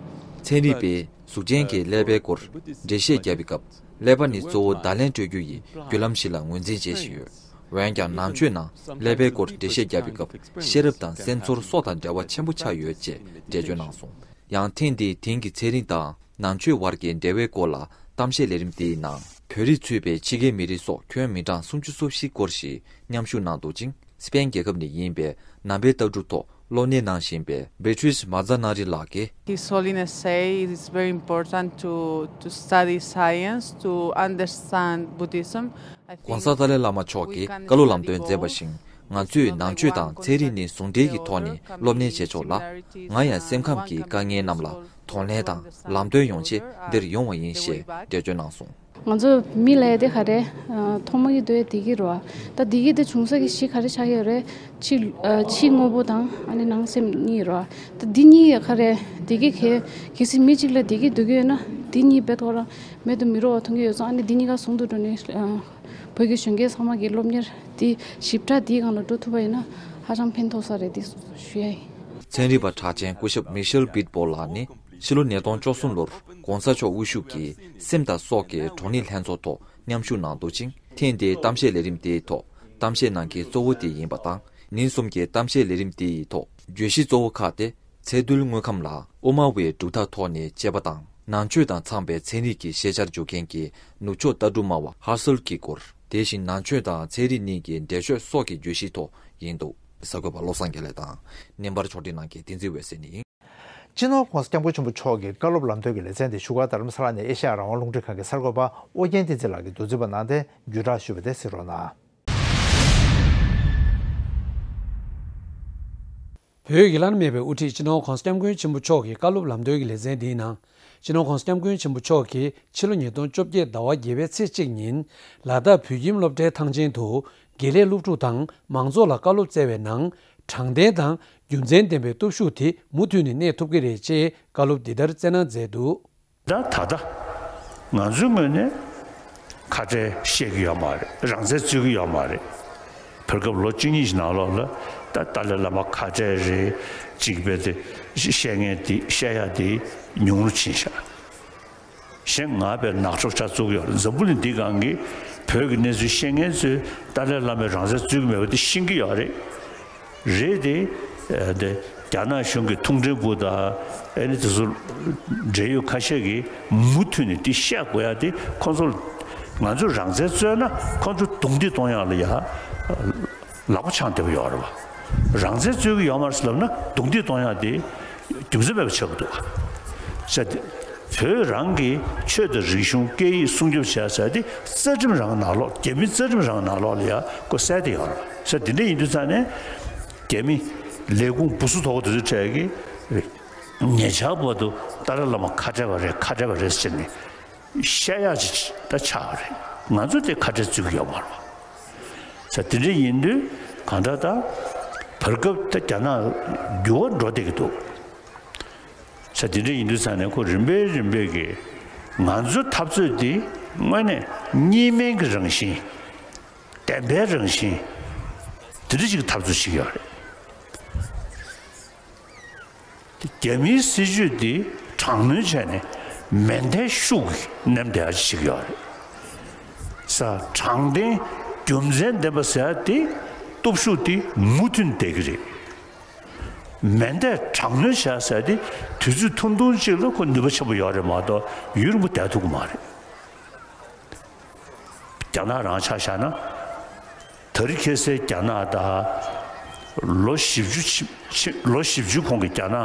ཚན་རིག་པས་གཟུགས་ཅན་གྱི་ཀླད་པའི་སྐོར་འགྲེལ་བཤད་བརྒྱབ་པའི་སྐབས། ཀླད་པ་ནི་གཙོ་བོ་བརྡ་ལན་སྤྲོད་རྒྱུ་ཡི་བརྒྱུད་ལམ་ཞིག་ལ་ངོས་འཛིན་བྱེད་བཞིན་ཡོད། འོན་ཀྱང་ནང་ཆོས་ནང་ཀླད་པའི་སྐོར་འགྲེལ་བཤད་བརྒྱབ་པའི་སྐབས་ཤེས་རབ་དང་སེམས་ཚོར་སོགས་དང་འབྲེལ་བ་ཆེན་པོ་ཆགས་ཡོད་ཅེས་འགྲེལ་བརྗོད་གནང་སོང་། ཡང་ཐེངས་འདིའི་དེང་གི་ཚན་རིག་དང་ནང་ཆོས་དབར་གྱི་འབྲེལ་བའི་སྐོར་ལ་གཏམ་བཤད་ལས་རིམ་དེའི་ནང་། བོད་རིགས་ཚུད་པའི་ཕྱི་རྒྱལ་མི་རིགས་སོགས་ཁྱོན་མི་གྲངས་སུམ་ཅུ་སོ་བཞི་སྐོར་ཞིག་མཉམ་ཞུགས་གནང་འདུག་ཅིང་། སི་པེན་རྒྱལ་ཁབ་ནས་ཡིན་པའི་ནང་པའི་ལྟ་གྲུབ་ཐོག་ སློབ་གཉེར་གནང་བཞིན་པའི་Beatrice Mazanari ལགས་ཀྱིས། His Holiness say it is very important to, to study science, to understand Buddhism. I think གོང་ས་ཏཱ་ལའི་བླ་མ་མཆོག་གིས་བཀའ་སློབ་ལམ་སྟོན་མཛད་པ་བཞིན། ང་ཚོས་ནང་ཆོས་དང་ཚན་རིག་གཉིས་ཟུང་འབྲེལ་གྱི་ཐོག་ནས་སློབ་གཉེར་བྱེད་ཆོག་ལ། ང་ཡང་སེམས་ཁམས་ཀྱི་དཀའ་ངལ་རྣམས་ལ་གདོང་ལེན་དང་ལམ་སྟོན་ཡོང་ཆེད་འདིར་ཡོང་བ་ཡིན་ཞེས་འགྲེལ་བརྗོད་གནང་སོང་། ང་ཚོ་མི་ལ་དེ་ག་རེ། ཨ། ཐོག་མ་གི་དུས་བདེ་སྐྱིད་རེད་བ། ད་བདེ་སྐྱིད་དེ་བྱུང་ས་གི་གཞི་ག་རེ་ཆགས་ཀྱི་ཡོད་རེད། ཕྱི། ཨ། ཕྱི་དངོས་པོ་དང་ཨ་ནི་ནང་སེམས་གཉིས་རེད་བ། ད་འདི་གཉིས་ག་རེ། བདེ་སྐྱིད་གལ། གལ་སྲིད་མི་གཅིག་ལ་བདེ་སྐྱིད་འདོད་ཀྱི་ཡོད་ན་འདི་གཉིས་རྦད་དེ་ཁོ་རང་མེད་དུ་མི་རུང་བ་མཐོང་གི་ཡོད་ཙང་། ཨ་ནི་འདི་གཉིས་ཀ་ཟུང་དུ་འགྲོ་ནས། ཨ། བོད་ཀྱི་གཞོན་སྐྱེས་ཚང་མ་གི་སློབ་གཉེར་འདི་ཞིབ་ཕྲ་འདིའི་སྒང་ལ་འགྲོ་ཐུབ་པ་ཡིན་ན་ཧ་ཅང་ཕན་ཐོགས་ས་རེད་འདི་ཞུ་ཡ་ཡིན། ཚན་རིག་པ་གྲགས་ཅན་སྐུ་ཞབས་Michel Pitbull ལགས་ནི་ཕྱི་ལོ་ཉིས་སྟོང་བཅུ་གསུམ་ལོར་༧གོང་ས་མཆོག་དབུ་བཞུགས་ཀྱི་སེམས་དང་སྲོག་གི་བགྲོ་གླེང་ལྷན་ཚོགས་ཐོག་མཉམ་ཞུགས་གནང་འདུག་ཅིང་། ཐེངས་འདིའི་གཏམ་བཤད་ལས་རིམ་དེའི་ཐོག་གཏམ་བཤད་གནང་མཁན་གཙོ་བོ་དེ་ཡིན་པ་དང་། ཉིན་གསུམ་གྱི་གཏམ་བཤད་ལས་རིམ་དེའི་ཐོག་བརྗོད་གཞི་གཙོ་བོ་ཁག་སྟེ། ཚེ་འདུལ་དངོས་ཁམས་ལ་དབུ་མ་པའི་གྲུབ་མཐའ་ཐོག་ནས་དཔྱད་པ་དང་། ནང་ཆོས་དང་འཚམས་པའི་ཚན་རིག་གི་ཤེས་བྱར་འཇུག་མཁན་གྱི་ནུབ་ཕྱོགས་ལྟ་གྲུབ་སྨྲ་བ་ཧར་སེལ་གྱི་སྐོར། དེ་བཞིན་ནང་ཆོས་དང་ཚན་རིག་གཉིས་ཀྱི་འགྲེལ་བརྗོད་སོགས་ཀྱི་བརྗོད་གཞིའི་ཐོག་ཡིན་འདུག། གསར་འགོད་པ་བློ་བཟང་དགེ་ལེགས་དང་། བརྙན་པར་ཕྱོགས་སྒྲིག་གནང་མཁན་བསྟན་འཛིན་འོད་ཟེར་ནས་ཡིན། སྤྱི་ནོར་༧གོང་ས་༧སྐྱབས་མགོན་ཆེན་པོ་མཆོག་གི་བཀའ་སློབ་ལམ་སྟོན་གྱི་ལེ་ཚན་དེ་བཞུགས་སྒར་རྡ་རམ་ས་ལ་ནས་ཨེ་ཤ་ཡ་རང་དབང་རླུང་འཕྲིན་ཁང་གི་གསར་འགོད་པ་ཨོ་རྒྱན་བསྟན་འཛིན་ལགས་ཀྱིས་མདོ་འཛིན་པ་གནང་སྟེ་བརྒྱུད་བསྒྲགས་ཞུས་པ་དེ་གཟིགས་རོགས་གནང་། བོད་ཡིག་བླ་ན་མེད་པའི་དབུ་ཁྲིད་སྤྱི་ནོར་༧གོང་ས་༧སྐྱབས་མགོན་ཆེན་པོ་མཆོག་གི་བཀའ་སློབ་ལམ་སྟོན་གྱི་ལེ་ཚན་འདིའི་ནང་། སྤྱི་ནོར་༧གོང་ས་༧སྐྱབས་མགོན་ཆེན་པོ་མཆོག་གིས་ཕྱི་ལོ་ཉིས་སྟོང་བཅོ་བརྒྱད་ཟླ་བ་བརྒྱད་པའི་ཚེས་གཅིག་ཉིན་ལ་དྭགས་བོད་ཁྱིམ་སློབ་གྲྭའི་ཐང་ཆེན་དུ་དགེ་ལས་སློབ་ཕྲུག་དང་མང་ཚོགས་ལ་བཀའ་སློབ་སྩལ་བའི་ནང་། དྲང་བདེན་དང་རྒྱུ་མཚན་ལྡན་པའི་སྟོབས་ཤུགས་དེ་མུ་མཐུད་ནས་གནས་ཐུབ་ཀྱི་རེད་ཅེས་བཀའ་སློབ་འདི་ལྟར་སྩལ་གནང་མཛད་འདུག། ད་ད་ལྟ་ང་ཚོའི་ངོས་ནས་ཁ་བྲལ་བཤད་ཀྱི་ཡོད་མ་རེད། རང་བཙན་རྩོད་ཀྱི་ཡོད་མ་རེད། བར་སྐབས་ལོ་བཅུ་གཉིས་ཀྱི་ནང་ལོགས་ལ་ད་ཏཱ་ལའི་བླ་མ་ཁ་བྲལ་རེད་ཅིག་བས་ཏེ་བཤད་མཁན་དེ་བཤད་ཡ་དེ་ཉུང་རུ་ཕྱིན་ཤག། གཞན་ང་བས་ནག་ཕྱོགས་ཆ་བཙུགས་ཡོད་རེད། འཛམ་བུ་གླིང་འདི་སྒང་གི་བོད་ཀྱི་གནས་ཚུལ་བཤད་མཁན་ཚོས་ཏཱ་ལའི་བླ་མས་རང་བཙན་རྩོད་ཀྱི་མེད་པ་དེ་ཤེས་ཀྱི་ཡོད་རེད། རེད་དེ། ཨ། དེ་རྒྱ་ནག་གཞུང་གི་མཐོང་མགྲིན་པུའུ་དང་ཨ་ནི་དེ་ཚོ་འབྲེལ་ཡོད་ཁ་ཤས་ཀྱིས་མུ་མཐུད་ནས་དེ་བཤད་དགོས་ཡ་དེ་ཁོང་ཚོ་ང་ཚོས་རང་བཙན་རྩོད་ན་ཁོང་ཚོ་རྡུང་རྡེག་གཏོང་ཡག་ལ་ཡ་ལག་པ་འཆང་བསྡད་པ་ཡོད་རེད་བ། རང་བཙན་རྩོད་ཀྱི་ཡོད་མ་རེད་ལབ་ན་རྡུང་རྡེག་གཏོང་ཡག་དེ་རྒྱུ་མཚན་མེད་པ་ཆགས་ཀྱི་འདུག་བ། ཟེར་ཏེ། བོད་རང་གི་ཆོས་དང་རིག་གཞུང་སྐད་ཡིག་སྲུང་སྐྱོབ་བྱས་ཟེར་ཏེ་རྩ་ཁྲིམས་རང་ནང་ལོགས་རྒྱ་མིའི་རྩ་ཁྲིམས་རང་ནང་ལོགས་ལ་ཡ་ཁོ་གསལ་ཏེ་ཡོད་རེད། ཟེར་དེ་འདྲ་ཡིན་དུས་ཙང་ནས་རྒྱ་མི་ལས་ཁུངས་སྦུག་སུ་དོག་དེ་ཚོའི་གྲས་ཀྱིས་ཉེ་ཆར་བར་དུ་ཏཱ་ལའི་བླ་མ་ཁ་བྲལ་བ་རེད། ཁ་བྲལ་བ་རེད་ཟེར་ནས་བཤད་ཡག་ཅིག་ད་ཆགས་པ་རེད། ང་ཚོ་དེ་ཁ་བྲལ་རྩོད་ཀྱི་ཡོད་མ་རེད། ཟེར་དེ་འདྲ་ཡིན་དུས་གང་ལྟར་ད་བར་སྐབས་ད་རྒྱ་ནག་འགྱུར་བ་འགྲོ་བསྡད་ཀྱི་འདུག། ས་དེ་འདྲ་ཡིན་དུས་ཙང་ནས་ཁོ་རིམ་པས་རིམ་པས་ཀྱིས་ང་ཚོའི་འཐབ་རྩོད་འདི་དངོས་གནས་གཉིས་སྨན་གྱི་རང་བཞིན། བདེན་པའི་རང་བཞིན། དེ་འདྲ་ཞིག་འཐབ་རྩོད་བྱེད་ཀྱི་ཡོད་རེད། རྒྱ་མིའི་སྲིད་ཇུས་འདི་དྲག་གནོན་བྱས་ནས་མེ་མདའི་ཤུགས་ཀྱིས་མནན་བསྡད་ཡ་ཞིག་བྱེད་ཀྱི་ཡོད་རེད། ས་དྲང་བདེན་རྒྱུ་མཚན་ལྡན་པ་ཟེར་ཡ་དེ་སྟོབས་ཤུགས་དེ་མུ་མཐུད་བསྡད་ཀྱི་རེད། མེ་མདའི་དྲག་གནོན་བྱས་ཟེར་ཏེ་དུས་ཚོད་ཐུང་ཐུང་གཅིག་ལ་ཁོ་ནུས་པ་ཆེན་པོ་ཡོད་རེད་མ་གཏོགས་ཡུན་རིང་པོ་བསྡད་ཐུབ་ཀྱི་མ་རེད། རྒྱ་ནག་རང་ཆ་བཞག་ན། ད་རེས་ཁ་སང་རྒྱ་ནག་དང་ལོ་བཞི་བཅུ་ཕྱི་ཕྱི་ལོ་བཞི་བཅུ་གོང་གི་རྒྱ་ནག་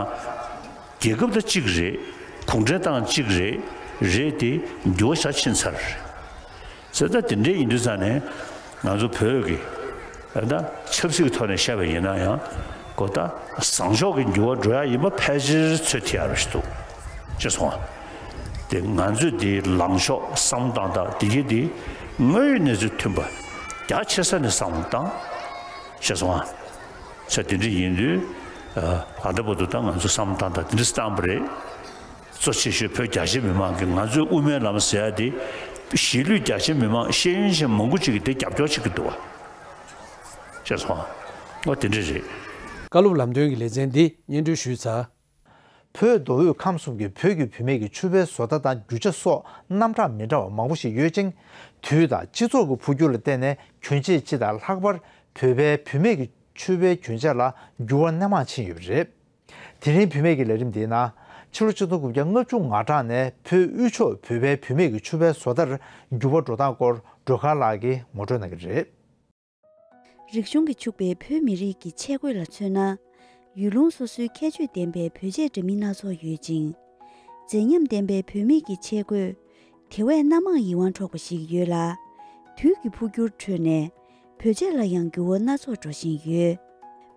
རྒྱལ་ཁབ་དང་གཅིག་རེད། གུང་ཁྲན་ཏང་གཅིག་རེད། རེད་དེ་འགྱུར་བ་ཞིག་ཕྱིན་ཚར་རེད། ཟེར་ད་དེ་འདྲ་ཡིན་དུས་ཙང་ནས་ང་ཚོ་བོད་ཀྱི་ད་ཆབ་སྲིད་ཀྱི་ཐོག་ནས་བཤད་པ་ཡིན་ན་ཡང་ཁོ་ད་བཟང་ཕྱོགས་ཀྱི་འགྱུར་བ་འགྲོ་ཡ་ཡིན་པ་ཕལ་ཆེར་ཚོད་ཐིག་ཡ་རེ་ཞིག་འདུག་ཅེས་གསུངས་པ། དེ་ང་ཚོས་དེའི་ལངས་ཕྱོགས་བསམ་བློ་བཏང་སྟངས་དེ་གའི་དེ་དངོས་ཡོད་གནས་ཚུལ་མཐུན་པ་རྒྱ་ཆེ་ས་ནས་བསམ་བློ་བཏང་ཅེས་གསུངས་པ། ས་དེ་འདྲ་ཡིན་དུས་ཨ་ད་བར་དུ་ད་ང་ཚོ་བསམ་བློ་བཏང་སྟངས་དེ་འདྲ་བཏང་པ་རེད། གཙོ་ཆེ་ཤོས་བོད་རྒྱ་ཆེ་མི་མང་གིས་ང་ཚོའི་དབུ་མའི་ལམ་ཟེར་ཡ་དེ་གཞིས་ལུས་རྒྱ་ཆེ་མི་མང་ཤེས་ཡོན་ཅན་མང་པོ་ཅིག་གིས་དེ་རྒྱབ་སྐྱོར་བྱེད་ཀྱི་འདུག་བ། ཅེས་སོང་། འོ་དེ་འདྲ་རེད། བཀའ་སློབ་ལམ་སྟོན་གྱི་ལེ་ཚན་འདི་སྙན་སྒྲོན་ཞུས་ཚར། བོད་མདོ་དབུས་ཁམས་གསུམ་གྱི་བོད་ཀྱི་བུད་མེད་ཀྱི་ཕྱུ་པའི་བཟོ་ལྟ་དང་རྒྱུ་ཆ་སོགས་རྣམ་གྲངས་མི་འདྲ་བ་མང་པོ་ཞིག་ཡོད་ཅིང་། དུས་དང་སྤྱི་ཚོགས་ཀྱི་འཕོ་འགྱུར་ལ་བརྟེན་ནས་གྱོན་ཆས་སྤྱི་དང་ལྷག་པར་བོད་པའི་བུད་མེད་ཀྱི་ཕྱུ་པའི་གྱོན་ཆས་ལ་འགྱུར་བ་སྣ་མང་ཕྱིན་ཡོད་པ་རེད། དེ་རིང་བུད་མེད་ཀྱི་ལས་རིམ་འདིའི་ནང་ཕྱི་ལོ་ཆིག་སྟོང་དགུ་བརྒྱ་ལྔ་བཅུ་ང་གྲངས་ནས་བོད་དབུས་ཕྱོགས་བོད་པའི་བུད་མེད་ཀྱི་ཕྱུ་པའི་བཟོ་ལྟར་འགྱུར་བ་འགྲོ་སྟངས་སྐོར་སྒྲོལ་དཀར་ལགས་ཀྱིས་ངོ་སྤྲོད་གནང་གི་རེད། རིག་གཞུང་གིས་ཕྱུག་པའི་བོད་མི་རིགས་ཀྱི་ཆས་གོས་ལ་མཚོན་ན། ཡུལ་ལུང་སོ་སོའི་ཁྱད་ཆོས་ལྡན་པའི་བོད་ཆས་འདྲ་མིན་སྣ་ཚོགས་ཡོད་ཅིང་། མཛེས་ཉམས་ལྡན་པའི་བོད་མིའི་གི་ཆས་གོས་དེ་བས་སྣ་མང་ཡིད་དབང་འཕྲོག་པ་ཞིག་ཡོད་ལ། དུས་ཀྱི་འཕོ་འགྱུར་ཁྲོད་ནས་བོད་ཆས་ལ་ཡང་འགྱུར་བ་སྣ་ཚོགས་འགྲོ་བཞིན་ཡོད།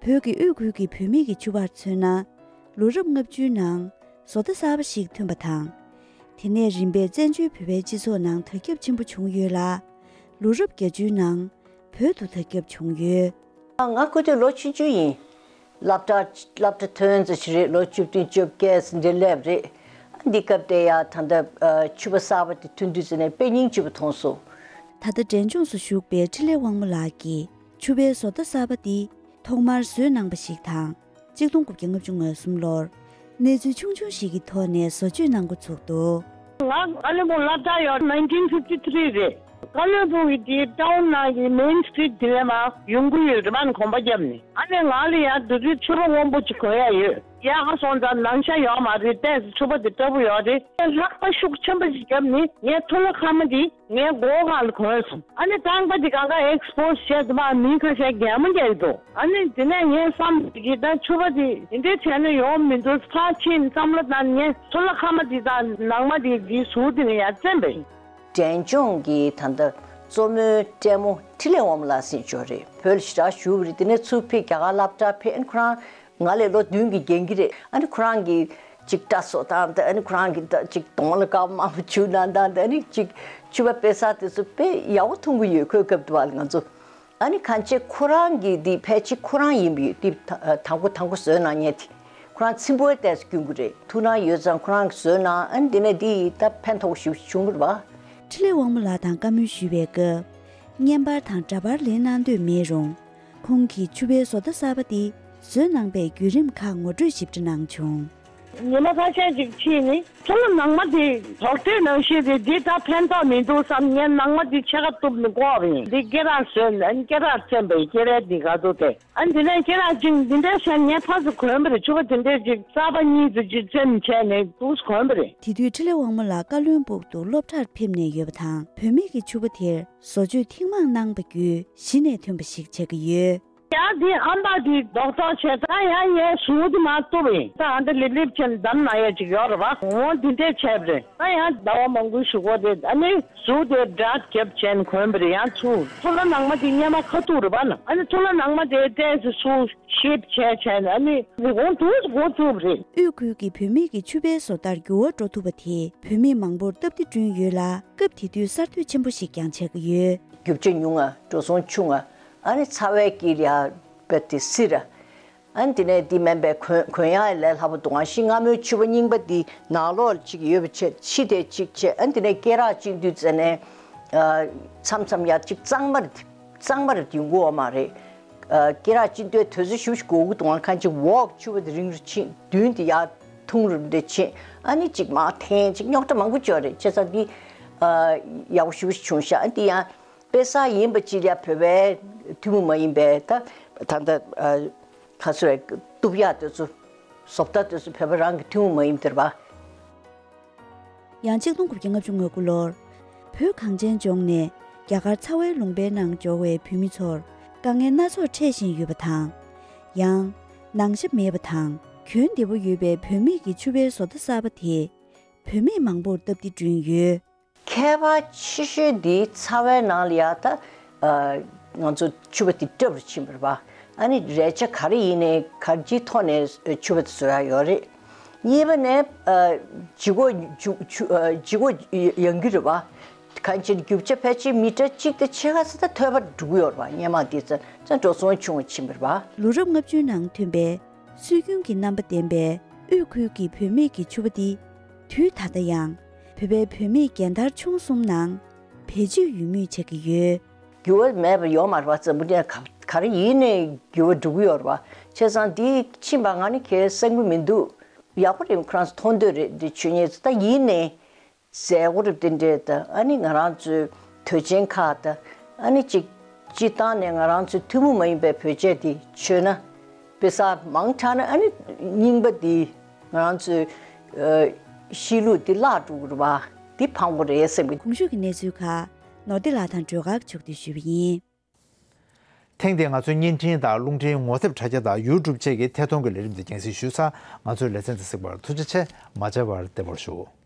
བོད་ཀྱི་དབུས་ཁུལ་གྱི་བོད་མིའི་གི་ཕྱུ་པར་མཚོན་ན། ལོ་རབས་ལྔ་བཅུའི་ནང་བཟོ་ལྟ་གསར་པ་ཞིག་ཐོན་པ་དང་། དེ་ནས་རིམ་པས་བཙན་བྱོལ་བོད་པའི་སྤྱི་ཚོགས་ནང་དར་ཁྱབ་ཆེན་པོ་བྱུང་ཡོད་ལ། ལོ་རབས་བརྒྱད་ཅུའི་ནང་བོད་དུ་དར་ཁྱབ་བྱུང་ཡོད། ང་སྐུ་དུས་ལོ་བཅུ་བཅུ་ཡིན། སློབ་གྲྭ་སློབ་གྲྭ་ཐོན་ཙམ་ཞིག་རེད། ལོ་བཅུ་བདུན་བཅོ་བརྒྱད་ཙམ་འདྲ་སླེབས་རེད། འདི་སྐབས་དེ་ཡ་ད་ལྟ་ཕྱུ་པ་གསར་པ་དེ་ཐོན་དུས་ཙམ་ནས་དཔེ་སྙིང་རྗེ་པོ་མཐོང་སོང་། ད་ལྟ་འབྲས་ལྗོངས་སུ་བཞུགས་པའི་འཕྲིན་ལས་དབང་མོ་ལགས་ཀྱིས་ཕྱུ་པའི་བཟོ་ལྟ་གསར་པ་འདི་ཐོག་མར་བཟོས་གནང་པ་ཞིག་དང་། གཅིག་སྟོང་དགུ་བརྒྱ་ལྔ་བཅུ་ང་གསུམ་ལོར་གནས་ཚུལ་ཆུང་ཆུང་ཞིག་གི་ཐོག་ནས་བཟོ་བཅོས་གནང་འགོ་ཚུགས་འདུག། ང་ཀ་ལོན་སྦུག་སློབ་གྲྭ་ཡོད་nineteen fifty three རེད། ཀ་ལོན་སྦུག་གི་དེའི་ཊའུན་ནང་གི་མེན་སི་ཊི་རིཊ་དེ་ནས་མར་ཡོང་གི་ཡོད་རེད་པ། གོམ་པ་བརྒྱབ་ནས། ཨ་ནི་ང་ལ་ཡང་དེ་དུས་ཕྱུ་པ་སྔོན་པོ་ཅིག་གོན་ཡ་ཡོད། ཡར་ཁ་སོང་ཙང་ནང་ཤ་ཡོད་མ་རེད། ཏོག་ཙམ་ཕྱུ་པ་དེ་སྐྲ་བོ་ཡོད་རེད། ལྷགས་པ་ཤུགས་ཆེན་པོ་ཞིག་བརྒྱབ་ནས་ངའི་ཐུ་ལ་ཁ་མ་དེ་ངའི་མགོ་སྒང་ལ་གོན་སོང་། ཨ་ནི་རྐང་པ་དེ་གང་ག་ཨེག་སི་པོ་སི་བྱས་དུས་མ་མི་ཁ་ཤས་གད་མོ་བརྒྱབ་འདུག། ཨ་ནི་དེ་ནས་ངས་བསམ་གི་ད་ཕྱུ་པ་དེ་དེ་འདྲས་བྱས་ན་ཡོང་མི་འདུག་ཕར་ཕྱིན་བསམ་བློ་བཏང་། ངས་ཐུ་ལ་ཁ་མ་དེ་དང་ནང་མ་དེ་དེའི་ཟུར་དེ་ནས་ཡར་བཙེམས་པ་ཡིན། འབྲས་ལྗོངས་ཀྱི་ད་ལྟ་གཙོ་མོའི་ལྟད་མོ་འཕྲིན་ལས་དབང་མོ་ལགས་ཟེར་མཁན་ཅིག་ཡོད་རེད། བོད་ལ་ཞེ་དྲག་བཞུགས་པ་རེད། དེ་ནས་ཚུར་ཕེབས་རྒྱ་གར་སློབ་གྲྭར་ཕེབས། ཨ་ནི་ཁོ་རང་ང་ལས་ལོ་བདུན་གྱིས་རྒན་གྱི་རེད། ཨ་ནི་ཁོ་རང་གིས་ཅིག་སྐྲ་བཟོ་སྟངས་དང་། ཨ་ནི་ཁོ་རང་གིས་ད་ཅིག་གདོང་ལ་དཀར་པོ་མང་པོ་བྱུགས་གནང་སྟངས་དང་། ཨ་ནི་ཅིག་ཕྱུ་པ་དཔེ་གསར་དེ་ཚོ་དཔེ་ཡག་པོ་མཐོང་གི་ཡོད། ཁོའི་སྐབས་དུས་བ་ལ་ང་ཚོ། ཨ་ནི་གང་ཅི་ཁོ་རང་གིས་འདི་ཕལ་ཆེར་ཁོ་རང་ཡིན་པ་ཡོད། འདི་ད་དང་པོ་དང་པོ་བཟོས་གནང་མཁན་དེ་ཁོ་རང་ཚིམ་པོའི་ཏོག་ཙམ་སྐྱོན་གྱི་རེད། ཐུགས་སྣང་ཡོད་ཙང་ཁོ་རང་གིས་བཟོས་གནང་། ཨ་ནི་དེ་ནས་འདི་ད་ཕན་ཐོགས་ཞེ་པོ་བྱུང་བ་རེད་པ། འཕྲིན་ལས་དབང་མོ་ལགས་དང་བཀའ་མོལ་ཞུས་པའི་སྐབས། བརྙན་པར་དང་འདྲ་པར་ལེན་གནང་འདོད་མེད་རུང་། ཁོང་གིས་ཕྱུ་པའི་བཟོ་ལྟ་གསར་པ་འདི་བཟོས་གནང་པའི་བརྒྱུད་རིམ་ཁག་ངོ་སྤྲོད་ཞིབ་ཕྲ་གནང་བྱུང་། ཉི་མ་ཁ་ཤས་ཅིག་ཕྱིན་ནས་ཐུ་ལ་ནང་མ་དེ་དོག་ཏྲའི་ནང་བཞིན་རེད། འདི་ད་ཕན་ཐོགས་མི་འདུག་བསམ། ངས་ནང་མ་དེ་ཕྱེད་ཀ་གཏུབ་ནས་བཀོག་པ་ཡིན། འདི་སྐེ་རགས་བཟོས་ནས་སྐེ་རགས་བཙེམས་པ་ཡིན། སྐེ་རགས་འདི་ག་འདུག་སྟེ། ཨ་འདི་ནས་སྐེ་རགས་གཅིག་འདི་འདྲས་བྱས་ངས་ཕར་ཚུར་གོན་པ་རེད། ཕྱུ་པ་དེ་འདྲས་ཅིག་གསར་པ་གཉིས་ཙམ་ཅིག་བཙེམས་བྱས་ནས་འདུག་སེ་གོན་པ་རེད། དེ་དུས་འཕྲིན་ལས་དབང་མོ་ལགས་ཀ་ལོན་སྦུག་ཏུ་སློབ་གྲྭར་ཕེབས་ནས་ཡོད་པ་དང་། བུད་མེད་ཀྱི་ཕྱུ་པ་དེར་བཟོ་བཅོས་ཐེངས་མང་གནང་པ་བརྒྱུད་གཞི་ནས་ཐོན་པ་ཞིག་ཆགས་ཀྱི་ཡོད། ཡང་དེ་ཨམ་པ་དེ་རྡོག་རྡོག་བྱས། ད་ཡང་ངས་གཟུགས་དེ་མར་གཏུབ་པ་ཡིན། ད་ཨ་འདྲ་ལེབ་ལེབ་བྱས་ནས་བསྡམས་གནང་ཡ་ཅིག་ཡོད་རེད་པ། འོ་འདི་འདྲས་བྱས་པ་རེད། ད་ཡང་ཟླ་བ་མང་པོའི་གཞུག་གུ་དེ་ཨ་ནི་གཟུགས་དེ་འདྲ་རྒྱབ་བྱས་ནས་གོན་པ་རེད། ཡང་ཚུར་ཐུ་ལ་ནང་མ་དེ་སྔོན་མ་ཁ་ཐུག་རེད་པ་ན། ཨ་ནི་ཐུ་ལ་ནང་མ་དེ་ཏོག་ཙམ་ཚུར་ཞིབ་བྱས་བྱས་ནས་ཨ་ནི་རི་གོང་དུ་འགོ་བཙུགས་པ་རེད། དབུས་ཁུལ་གྱི་བུད་མེད་ཀྱི་ཕྱུ་པའི་བཟོ་ལྟར་འགྱུར་བ་འགྲོ་ཐུབ་པ་དེས་བུད་མེད་མང་པོར་སྟབས་བདེ་བསྐྲུན་ཡོད་ལ། སྐབས་དེ་དུས་གསར་གཏོད་ཆེན་པོ་ཞིག་ཀྱང་ཆགས་ཀྱི་ཡོད། རྒྱུ་ཆ་ཉུང་ང་། འགྲོ་སོང་ཆུང་ང་། ཨ་ནི་ཚ་བའི་དཀྱིལ་ལ་ཡ་བབས་ཏེ་བསིལ་ར། ཨ་ནི་དེ་ནས་འདི་མིན་པའི་གོན་གོན་ཡག་ལས་སླ་པོ་འདུག་ག། ཤིང་སྔ་མོའི་ཕྱུ་པ་རྙིང་པ་འདི་ནང་ལོགས་ལ་ཅིག་ཡོད་པ་བྱས། ཕྱི་དེ་ཅིག་བྱས། ཨ་ནི་དེ་ནས་སྐེ་རགས་གཅིག་འདུས་ཙ་ནས་ཨ་མཚམས་མཚམས་ཡ་ཅིག་གཙང་མ་རེད། གཙང་མ་རེད། ཡོང་གི་ཡོད་མ་རེད། ཨ་སྐེ་རགས་གཅིག་འདུས་དུས་ཚོད་ཞེ་པོ་ཞིག་འགོར་གི་འདུག་ག། གང་ཅི་འོག་ཕྱུ་པ་དེ་རིང་རུ་ཕྱིན། མདུན་དེ་ཡར་ཐུང་རུ་འདྲ་ཕྱིན། ཨ་ནི་ཅིག་མར་འཐེན། ཅིག་རྙོག་དྲ་མང་པོ་ཅིག་ཡོད་རེད། བྱས་ཙང་འདི་ཨ་ཡག་པོ་ཞེ་པོ་ཞིག་བྱུང་ཤག། ཨ་འདི་ཡང་དཔེ་གསར་ཡིན་པ་ཅིག་ལ་ཡ་བོད་པའི་ཐུན་མོང་མ་ཡིན་པའི་ད་ད་ལྟ་ཨ་ག་ཚོད་རེད། གཏུབ་ཡག་དེ་ཚོ་བཟོ་ལྟ་དེ་ཚོ་བོད་པ་རང་གི་ཐུན་མོང་མ་ཡིན་པ་དེ་རེད་པ། ཡང་གཅིག་སྟོང་དགུ་བརྒྱ་ལྔ་བཅུ་ང་དགུ་ལོར་བོད་གངས་ཅན་ལྗོངས་ནས་རྒྱ་གར་ཚ་བའི་ལུང་པའི་ནང་འབྱོར་བའི་བོད་མི་ཚོར་དཀའ་ངལ་སྣ་ཚོགས་འཕྲད་བཞིན་ཡོད་པ་དང་། ཡང་ནང་ཤ་མེད་པ་དང་གྱོན་བདེ་པོ་ཡོད་པའི་བུད་མེད་ཀྱི་ཕྱུ་པའི་བཟོ་ལྟ་གསར་པ་དེས་བུད་མེད་མང་པོར་སྟབས་བདེ་བསྐྲུན་ཡོད། ཁྱད་པར་ཆེ་ཤོས་འདི་ཚ་བའི་ནང་ལ་ཡ་ད་ཨ་ང་ཚོ་ཕྱུ་པ་འདི་སྐྲ་བོར་ཕྱིན་པ་རེད་པ། ཨ་ནི་རས་ཆ་ག་རེ་ཡིན་ནའི་ག་ཅིའི་ཐོག་ནས་ཕྱུ་པ་འདི་བཟོ་ཡག་ཡོད་རེད། གཉིས་པ་ནས་ཨ་ལྗིད་ཁོག་ལྗིད་ཁོག་ཡངས་གི་རེད་པ། གང་ཅི་རྒྱུ་ཆ་ཕལ་ཆེར་མི་ཊར་གཅིག་དང་ཕྱེད་ཀ་ཙམ་ད་ཐོལ་པ་འགྲོ་གི་ཡོད་རེད་པ། སྔོན་མ་འདི་ཙམ་ཙམ་འགྲོ་སོང་ཆུང་བ་ཕྱིན་པ་རེད་པ། ལོ་རབས་ལྔ་བཅུའི་ནང་ཐོན་པའི་སྲོལ་རྒྱུན་གྱི་རྣམ་པ་ལྡན་པའི་དབུས་ཁུལ་གྱི་བུད་མེད་ཀྱི་ཕྱུ་པ་འདི་དུས་ད་ལྟ་ཡང་བོད་པའི་བུད་མེད་རྒན་དར་ཆུང་གསུམ་ནང་བེད་སྤྱོད་ཡོད་མུས་ཆགས་ཀྱི་ཡོད། འགྱུར་བ་མེད་པ་ཡོད་མ་རེད་པ། འཛམ་བུ་གླིང་ག་ག་རེ་ཡིན་ནའི་འགྱུར་བ་འགྲོ་གི་ཡོད་རེད་པ། བྱས་ཙང་འདི་ཕྱིན་པ་ང་ནི་གའི་བསམ་གྱི་མི་འདུག། ཡག་པོ་རེད། ཁོ་རང་ཚོ་མཐོང་འདོད་རེད། འདི་ཆོས་ཉིད་ད་ཡིན་ནའི་མཛད་སྒོ་རེད། དེ་འདྲས་ད་ཨ་ནི་ང་རང་ཚོའི་དུས་ཆེན་ཁག་ད་ཨ་ནི་ཅིག་སྤྱིར་བཏང་ནས་ང་རང་ཚོའི་ཐུན་མོང་མ་ཡིན་པའི་བོད་ཆས་འདི་མཆོད་ན་དཔེ་གསར་མང་དྲགས་ན། ཨ་ནི་རྙིང་པ་འདི་ང་རང་ཚོའི་ཨ་གཤིས་ལུགས་འདི་བརླག་འགྲོ་གི་རེད་པ། འདི་ཕངས་པོ་རེད་བསམ་གི། གོང་ཞུས་ཀྱི་གནས་ཚུལ་ཁག་ནོར་བདེ་ལགས་དང་སྒྲོལ་དཀར་མཆོག་གིས་ཞུས་པ་ཡིན། ཐེངས་འདིའི་ང་ཚོའི་བརྙན་འཕྲིན་དང་རླུང་འཕྲིན་ངོ་དེབ་དྲ་རྒྱ་དང་ཡུ་ཊུབ་བཅས་ཀྱི་ཐད་གཏོང་གི་ལས་རིམ་འདི་རྒྱང་སྲིང་ཞུས་ཚར། ང་ཚོའི་ལེ་ཚན་འདི་གཟིགས་པར་ཐུགས་རྗེ་ཆེ། མ་མཇལ་བར་བདེ་མོར་བཞུགས།